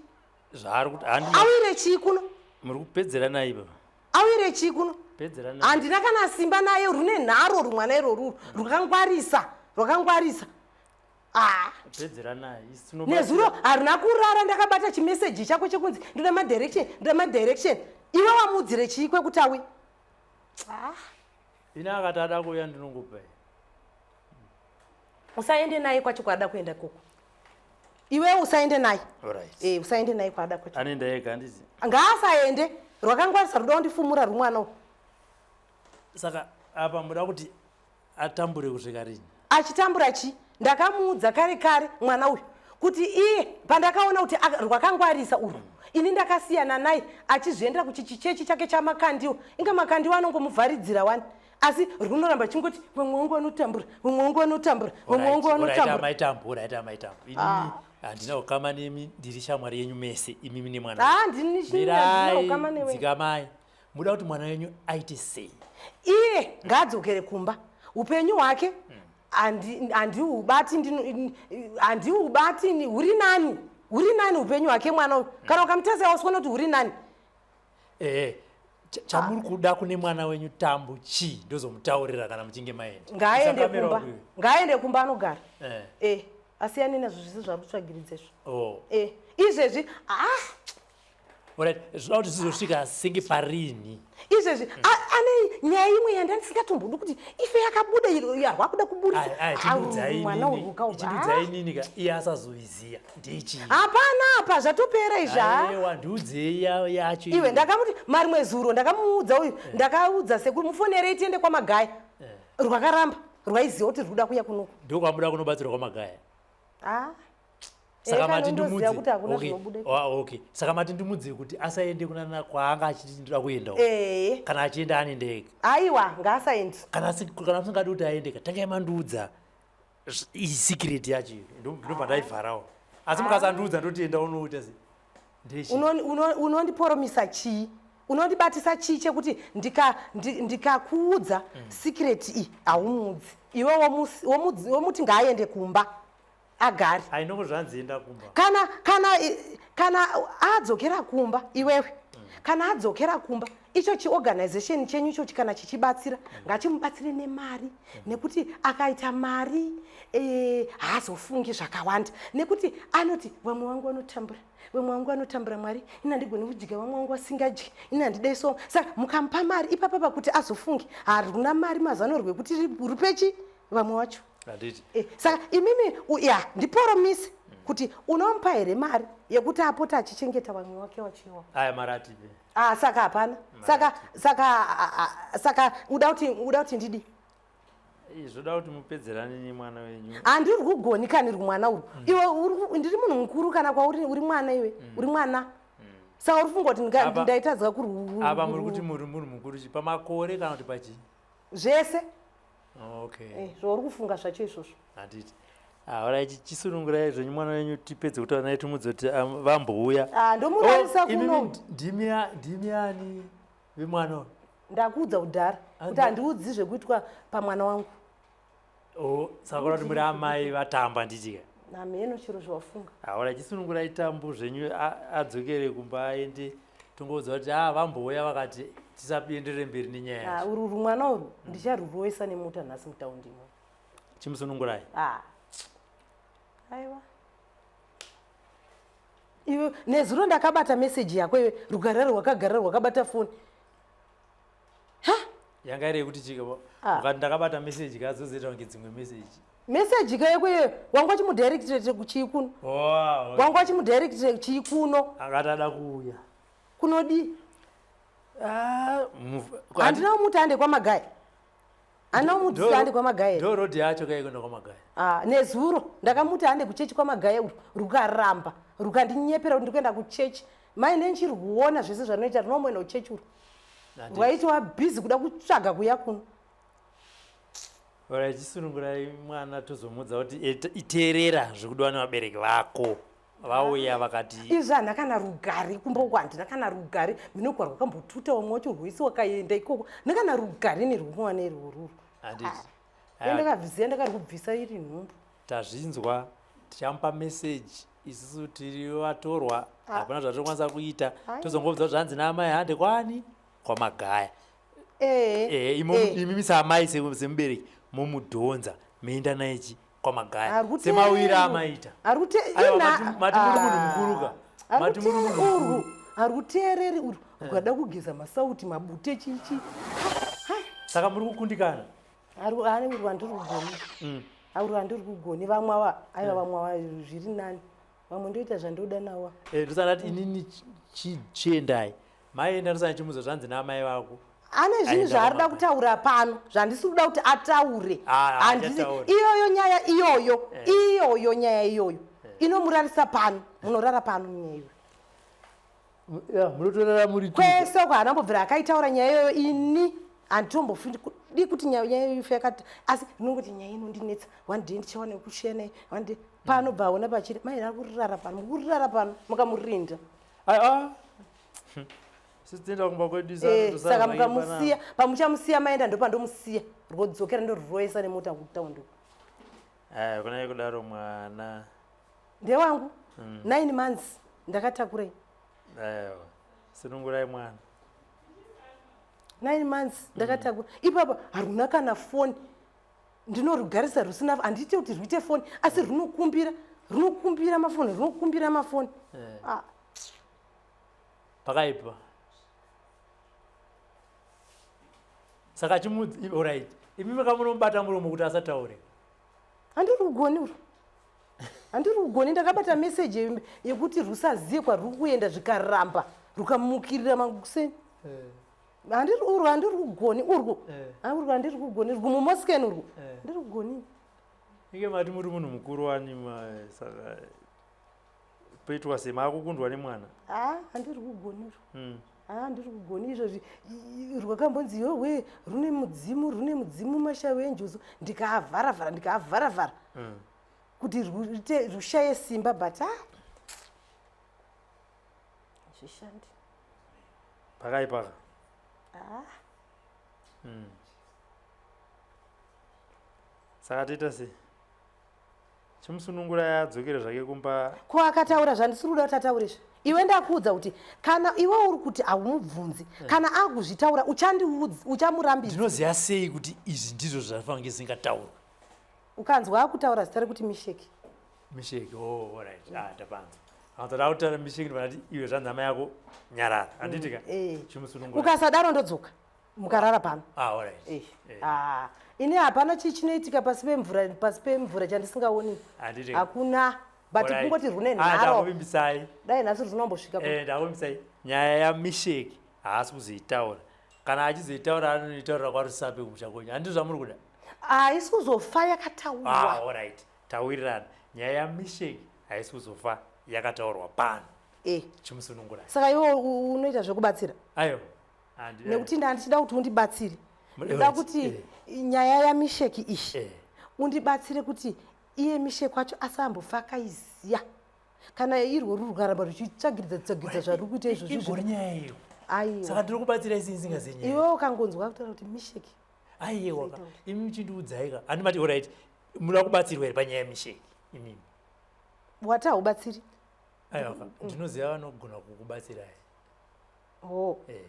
Zvaari kuti handi. Awire chii kuno? Muri kupedzeranai baba. Awire chii kuno? Pedzeranai. Handina kana simba naye. Rune nharo rumwana iroruru, rwakangwarisa, rwakangwarisa. Ah. Pedzeranai. Isu Nezuro haruna kurara ndakabata chimeseji chako chekunzi ndoda madirection, ndoda madirection. Iwe wamuudzire chii kwekuti awi? Ah. Ini akati ada kuuya ndinongopa. Usaende naye kwacho kwaada kuenda koko. Iwe usaende naye. Alright. E, usaende naye kwaada kwacho. Anoenda ega, handizi? Ngaasaende, rwakangwarisa, ruda kundifumura rumwana uyu. Saka apa muda kuti atambure kusvika rini? Achitambura chi? Ndakamuudza kare kare mwana uyu kuti iye pandakaona kuti rwakangwarisa urwu, ini ndakasiyana naye achizviendera kuchichichechi chake chaMakandiwa. Inga Makandiwa anongomuvharidzira wani, asi runoramba chingoti vamwe wangu vanotambura, vamwe wangu vanotambura, vamwe wangu vanotambura. Amaitambo, right, amaitambo, inini handina ukama nemi, ndiri shamwari yenyu mese imimi nemwana. Ah, ndini Mirai, ukama newe. Dzikamai. Muda kuti mwana wenyu aite sei? Iye ngaadzokere kumba, upenyu hwake handiubati, handiubati. Huri nani, huri nani upenyu hwake mwana uyu. Kana ukamutesa wasiona kuti huri nani. Ehe, chamuri kuda kune mwana wenyu Tambu chii? Ndozomutaurira kana muchinge maenda. Ngaaende Isakamira kumba. uyu. Ngaaende kumba anogara. E, asiyane nazvo zvese zvari kutsvagiridza izvo. Oh. E, izvezvi, ah. Alright, zvinoda kuti zvizosvika senge parini? Izvezvi ane nyaya imwe yandandisingatombodi kuti ife yakabuda iro yarwakuda kuburisa. Mwana urwuka. Chindiudzai inini ka, iye asazoiziya, ndechii? Hapana apa, zvatopera izvi, ha. Aiwa, ndiudzei yacho. Iwe, ndakamuti marimwe zuro, ndakamuudza uyu, ndakaudza sekuru mufonerei tiende kwaMagaya. Rwakaramba, rwaiziva kuti rwuda kuya kunoku. Ndokwamuda kunobatsirwa kwaMagaya? Ah. Saka Eh, kana mati undoziva ndimudze kuti hakuna Okay. zvinobuda. Ah, okay, saka mati ndimudze kuti asaende kunana kwaanga achiti ndinoda kuenda uko. Ee. Kana achienda anoenda ega. Aiwa, ngaasaendi. Kana musingadi kuti aende ka, tangai mandiudza iyi secret yacho iyo. Ndinobva ndaivharawo, asi mukasandiudza ndoti enda unoita se ndechi. Unondiporomisa chii? Unondibatisa chii chekuti ndikakuudza secret iyi haumudzi? Iwe womuti ngaaende kumba agare. Ainongo zvanzi enda kumba. Kana adzokera kumba, iwewe, kana adzokera kumba, icho chiorganization chenyu ichochi kana chichibatsira, ngachimubatsire nemari, nekuti akaita mari haazofungi zvakawanda, nekuti anoti vamwe vangu vanotambura, vamwe vangu vanotambura. Mwari, ini handigoni kudya vamwe vangu vasingadyi, ini handidai. So saka mukamupa mari ipapa pakuti azofungi, haruna mari mazano rwekuti rupechi. Vamwe wacho. Handiti. Saka imimi ya ndiporomise kuti unomupa here mari yekuti apote achichengeta vamwe wake wachiwa? Aya mari atipe. Ah, saka hapana. Saka uda kuti ndidi? Zvoda kuti mupedzerane nemwana wenyu. Handiri kugoni kani rumwana urwu. Iwe ndiri munhu mukuru, kana kwauri uri mwana, iwe uri mwana, saka uri funga kuti ndaitadza Apa muri kuti muri munhu mukuru chi pamakore kana kuti pachii? Zvese. Okay. Zvauri kufunga zvacho izvozvo. Handiti. Alright, chisunungurai zvenyu mwana wenyu, tipedze kutaura naye, timudze kuti vambouya. Ah, ndomurarisa Oh, imimi kuno. Ndimi ani vemwana uyu? Ndakuudza kudhara kuti handiudzi zvekuitwa pamwana wangu. Oh, saka kuda kuti muri amai vatamba, nditika? Namheno chiro zvawafunga. Alright, chisunungurai Tambu zvenyu, adzokere kumba aende, tongoudza kuti vambouya vakati tisaenderere mberi nenyaya Ah, yacho. Uru rumwana urwu ndicharuroesa nemota nhasi mutaundimo. Chimusunungurai. Ah. Aiwa, iwe nezuro ndakabata meseji yako iwe, rugarara rwakagara rwakabata foni. Yanga iri yekuti chika? Ah. Ukati ndakabata meseji kazozoita kunge dzimwe meseji. Meseji kayo iweyo, wanga uchimudirectorate kuchii kuno? Oh, Wanga uchimudirectorate chii kuno? Akati ada kuuya. Kunodii? Ah, Handina kumuti ande kwamagaya, handina kumuti ande kwamagaya. Ndo rodhi yacho kaikuenda kwamagaya. Ah, nezuro ndakamuti ande kuchechi kwamagaya, uru rukaramba, rukandinyepera kuti ndikuenda kuchechi. Mai nenchirikuona zvese zvanoita, rinomboenda kuchechi uru. Rwaitwa busy kuda kutsvaga kuya kuno. Alright, chisunungurai mwana, tozomudza kuti iteerera zvekudiwa nevabereki vako, vauya vakati. Izvi handina kana rugare kumba uko, handina kana rugare. Minogwa rwakambotuta vamwe wacho, rwese wakaenda ikoko, handina kana rugare nerwumwana irworuru. Handiti. Ndakabvisiya, ndakarikubvisa iri nhumbu. Tazvinzwa, tichamupa meseji. Isusu tiri vatorwa, hapana zvatinokwanisa kuita. Ai. Tozongobvudza kuti zvanzi naamai hande kwani kwamagaya. Ee. Imimi saamai, semubereki, momudhonza moenda naye kwamagaya Ari kuteerera. semawira amaita. Ari kute Aiwa, mati muri munhu mukuru ka. Ari Mati muri munhu kuteerera mukuru. urwu, ari kuteereri urwu, rukada kugeza masauti, mabute, chichi. Saka muri kukundikana. Ane urwu handiri kugoni, urwu handiri kugoni. Vamwe ava, aiwa, vamwe ava zviri nani, vamwe ndoita zvandoda nawa. Ndosana kuti inini chiendai, maenda, ndosana chimudza zvanzi naamai vako. Ane zvinhu Aenda zvaari kuda kwamagaya. kutaura pano zvandisi kuda kuti ataure. Ah, achataura. Iyoyo nyaya iyoyo, iyoyo nyaya iyoyo inomurarisa pano, munorara pano nyaya iyoyo. Ya, munotorara muri two. Kwese uko haana mbobvira akaitaura nyaya iyoyo. Ini handitombofindi kuti nyaya iyoyo ife yakati, asi ndinongoti nyaya inondinetsa. One day ndichawana yekusheya naye, one day pano bva aona pachiri mai ari kurara pano, muri kurara pano mukamurinda. Aiwa, sisi kumba kwedu. Saka mukamusiya, pamuchamusiya maenda, ndopandomusiya, rwodzokera ndorwuroesa nemota kutaundi. Kunai kudaro mwana. Ndewangu, 9 months ndakatakurai. Aiwa, sunungurai mwana. 9 months ndakatakura ipapa, haruna kana foni. Ndinorugarisa rusina, handiite kuti rwuite foni, asi runokumbira, runokumbira mafoni, runokumbira mafoni. Ah, Pakaipa. Saka chimudzi, alright, imi makamunomubata muromo kuti asataure. Handiri kugoni uru, handiri kugoni. Ndakabata meseji yekuti rusaziye kwaruri kuenda, zvikaramba, rukamukirira makuseni. Handiri urwu, handiri kugoni urwu. Urwu handiri kugoni urwu, mumoskeni urwu. Handiri kugoni. Inge mati muri munhu mukuru wani, saka poitwa sei, maakukundwa nemwana? Ha, handiri kugoni urwu. Ha, handiri kugoni izvozvi. Rwakambonzi yowe rune mudzimu, rune mudzimu, mashavi enjuzu, ndikaavharavhara, ndikaavharavhara kuti rushaye simba, but ha, zvishandi. Pakaipaka. Ah. Saka toita sei? Chimusunungura adzokere zvake kumba. Ko akataura zvandisiri kuda kuti ataure izvi? Iwe, ndakuudza kuti kana iwe uri kuti haumubvunzi, kana akuzvitaura uchandiudza, uchamurambidza. Ndinoziva sei kuti izvi ndizvo zvafange zingataurwa? Ukanzwa akutaura zita rekuti Misheki. Misheki. Oh, alright. Ah, ndapanza akanzada kutaura Misheki, ndibva iwe zvanzi hama yako nyarara, handitika? Eh. Chimusunungura. Ukasadaro ndodzoka mukarara pano. Ah, alright. Eh. Ah, Ini hapana chii chinoitika pasi pemvura, pasi pemvura chandisingaoni. Handiti. Hakuna. But Alright. kungoti rune Ah, nharo. Ndakuvimbisai. Dai nhasi runombosvika. Eh, ndakuvimbisai. Nyaya yaMisheki haasi kuzoitaura. Kana achizoitaura anoitaurira kwaRusape kumusha kwenyu. Handizvo zvamuri kuda? Haisi kuzofa yakataurwa. Ah, alright. Tawirirana. Nyaya yaMisheki haisi kuzofa yakataurwa pano. Eh. Chimusunungurai. Saka iwe unoita zvekubatsira? Aiwa. Nekuti ndandichida kuti undibatsire. Ndoda kuti eh. nyaya yaMisheki iyi eh. undibatsire kuti iye Misheki wacho asambofa akaiziya. Kana irwo ruri rukaramba ruchitsvagiridza tsagiridza zvaruri kuita izvozvo. Ingori nyaya iyo. Aiwa. Saka ndiri kubatsira isi isingaziyi nyaya. Iwe ukangonzwa kutaura kuti Misheki. Aiwa. Imi muchindiudzai ka. Handimati alright. Munoda kubatsirwa here panyaya yaMisheki imimi? Wati haubatsiri? Aiwa ka. Ndinoziva vanogona kukubatsirai. Oh. Eh.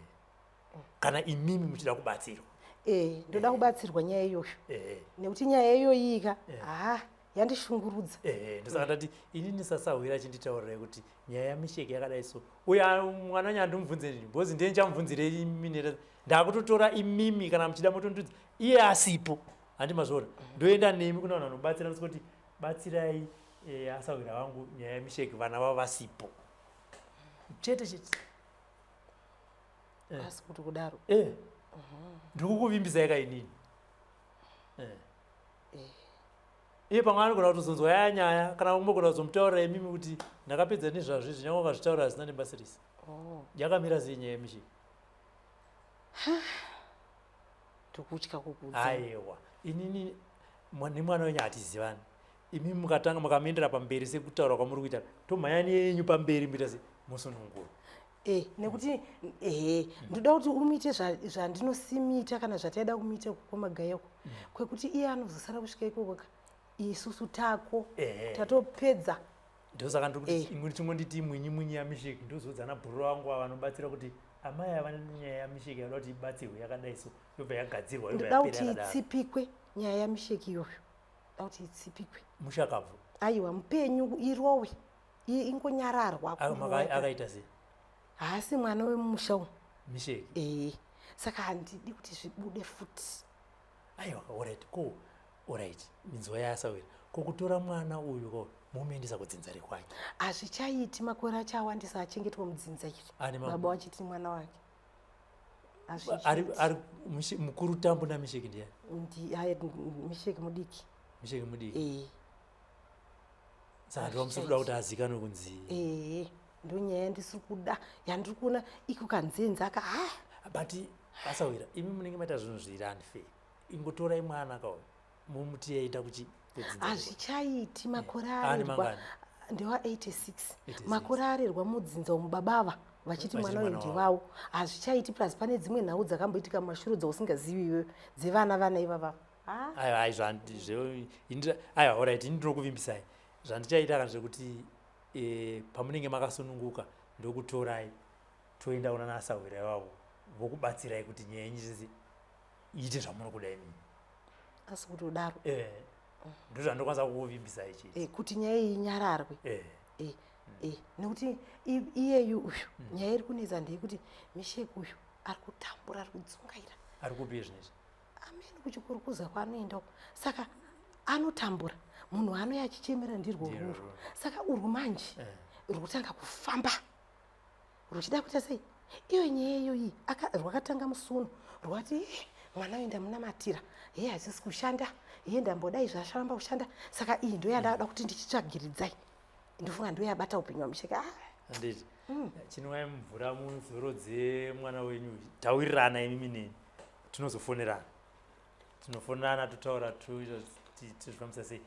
Kana imimi muchida kubatsirwa. Eh, ndoda kubatsirwa nyaya iyoyo. Eh. Nekuti nyaya iyoyi ka, ah, yandishungurudza. Eh, ndosaka ndati inini sasahwira achinditaurirai kuti nyaya yaMisheki yakadai so. Uya mwana nyandimubvunze nini? Because ndiye ndichamubvunzirei imimi. Ndakutotora imimi kana muchida motondudza. Iye asipo. Handi mazviona. Ndoenda nemi kuna vanhu vanobatsira ndosaka kuti batsirai asahwira vangu nyaya yaMisheki vana vavo vasipo. Chete chete. Asi kuti kudaro. Ndikukuvimbisai ka inini. Iye pamwe anogona kutozonzwa yaya nyaya kana umbogona kuzomutaurira imimi kuti ndakapedza nezvazvo izvi nyange wakazvitaura hazvina nebasa rese. Yakamira sei nyaya yaMisheki? Ndikutya kukuudza. Aiwa. Inini nemwana wenyu hatizivani. Imi mukatanga mukamuendera pamberi sekutaura kwamuri kuita tomhanya nenyu pamberi muita se musununguro. Nekuti ndoda kuti umuite zvandinosimita kana zvataida kumuita kukomagayako. Kwekuti iye anozosara kusvika ikoko ka. Isusu tako tatopedza. Ndosaka ndiri kuti imwe chingonditi mwinyi mwinyi yaMisheki ndozodzana bhuru vangu ava vanobatsira kuti amai ava nyaya yaMisheki yada kuti ibatsirwe yakadai so yobva yagadzirwa yobva Ndoda yapera kuti yakadaro. itsipikwe nyaya yaMisheki iyoyo. Ndoda kuti itsipikwe. Mushakabvu. Aiwa mupenyu irowe. Ingonyararwa kurowa. Akaita sei? Haasi mwana wemumusha umu. Misheki. Saka handidi kuti zvibude futi. Aiwa, alright, ko alright, minzwa yasawira. Ko kutora mwana uyu ko mumuendesa kudzinza rekwake? Hazvichaiti, makore acho awandisa achengetwa mudzinza iri. Ane Baba vachiti mwana wake. Ari, ari mukuru Tambu naMisheki ndiani? Misheki mudiki. Misheki mudiki. Saka ndivamusiri kuda kuti azikanwe kunzi. Ndo nyaya yandisiri kuda, yandiri kuona iko kanzenza aka. But asawira, imi munenge maita zvinhu zviri unfair. Ingotorai mwana ka uyu, mumuti yaita kuchi kudzinza. Hazvichaiti, makore Ane arerwa mangani? ndewa 86. 86. Makore arerwa mudzinza umu baba ava vachiti Vachiti mwana uyu mwana wavo. ndiwawo. Hazvichaiti, plus pane dzimwe nhau dzakamboitika mumashure dzausingazivi iwewe dzevana vana ivava. Aiwa, ai, aiwa, alright, ini ndinokuvimbisai. Zvandichaita kana zvekuti pamunenge makasununguka ndokutorai toenda kuna nasahwira ivavo vokubatsirai kuti nyaya yenyu zvese iite zvamuri kuda imimi. Asi kuti udaro. Ndozvandinokwanisa kukuvimbisai chete. Kuti nyaya iyi inyararwe. Nekuti iyeyu uyu, nyaya iri kunetsa ndeyekuti Misheki uyu ari kutambura, ari kudzungaira. Ari kupi zvinezvi? Ameni kuchikurukuza kwaanoenda uko. Saka anotambura. Munhu anouya achichemera ndirwo Ndirwo ruru. ruru. Saka urwu manje ruri kutanga kufamba. Ruchida kuita sei? Iyo nyaya iyoyi rwakatanga musi uno. Rwati, mwana uyu ndamunamatira. Heye hazvisi kushanda. Heye ndambodai zvasharamba kushanda. Saka iyi ndo yandada kuti ndichitsvagiridzai. Ndofunga ndo yabata upenyu hwaMisheki. Handiti. Chinwai mvura muzorodze mwana wenyu. Taurirana imimi neni. Tinozofonerana. Tinofonerana totaura tozvifambisa sei.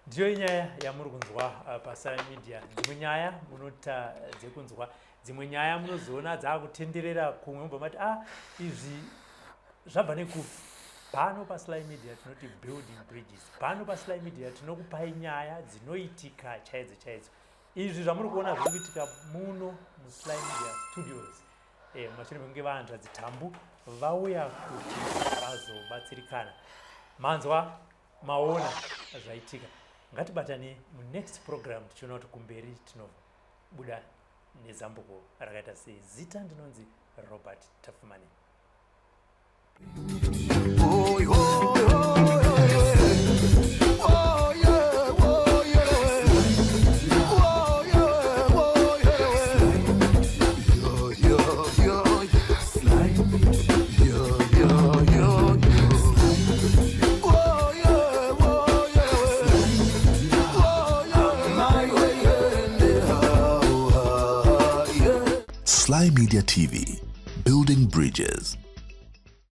Ndiyo nyaya yamuri kunzwa paSly Media. Dzimwe nyaya munota dzekunzwa. Dzimwe nyaya munozoona dzakutenderera kumwe mubva mati, izvi zvabva nekupi? Pano paSly Media tinoti building bridges. Pano paSly Media tinokupai nyaya dzinoitika chaidzo chaidzo. Izvi zvamuri kuona zviri kuitika muno muSly Media Studios. Mumashure mekunge vanzvadzi Tambu vauya kuti vazobatsirikana. Manzwa, maona zvaitika. Ngatibatane munext program tichiona kuti kumberi tinobuda nezambuko rakaita sei. Zita ndinonzi Robert Tafumani. Oi, oi, oi. Sly Media TV, building bridges.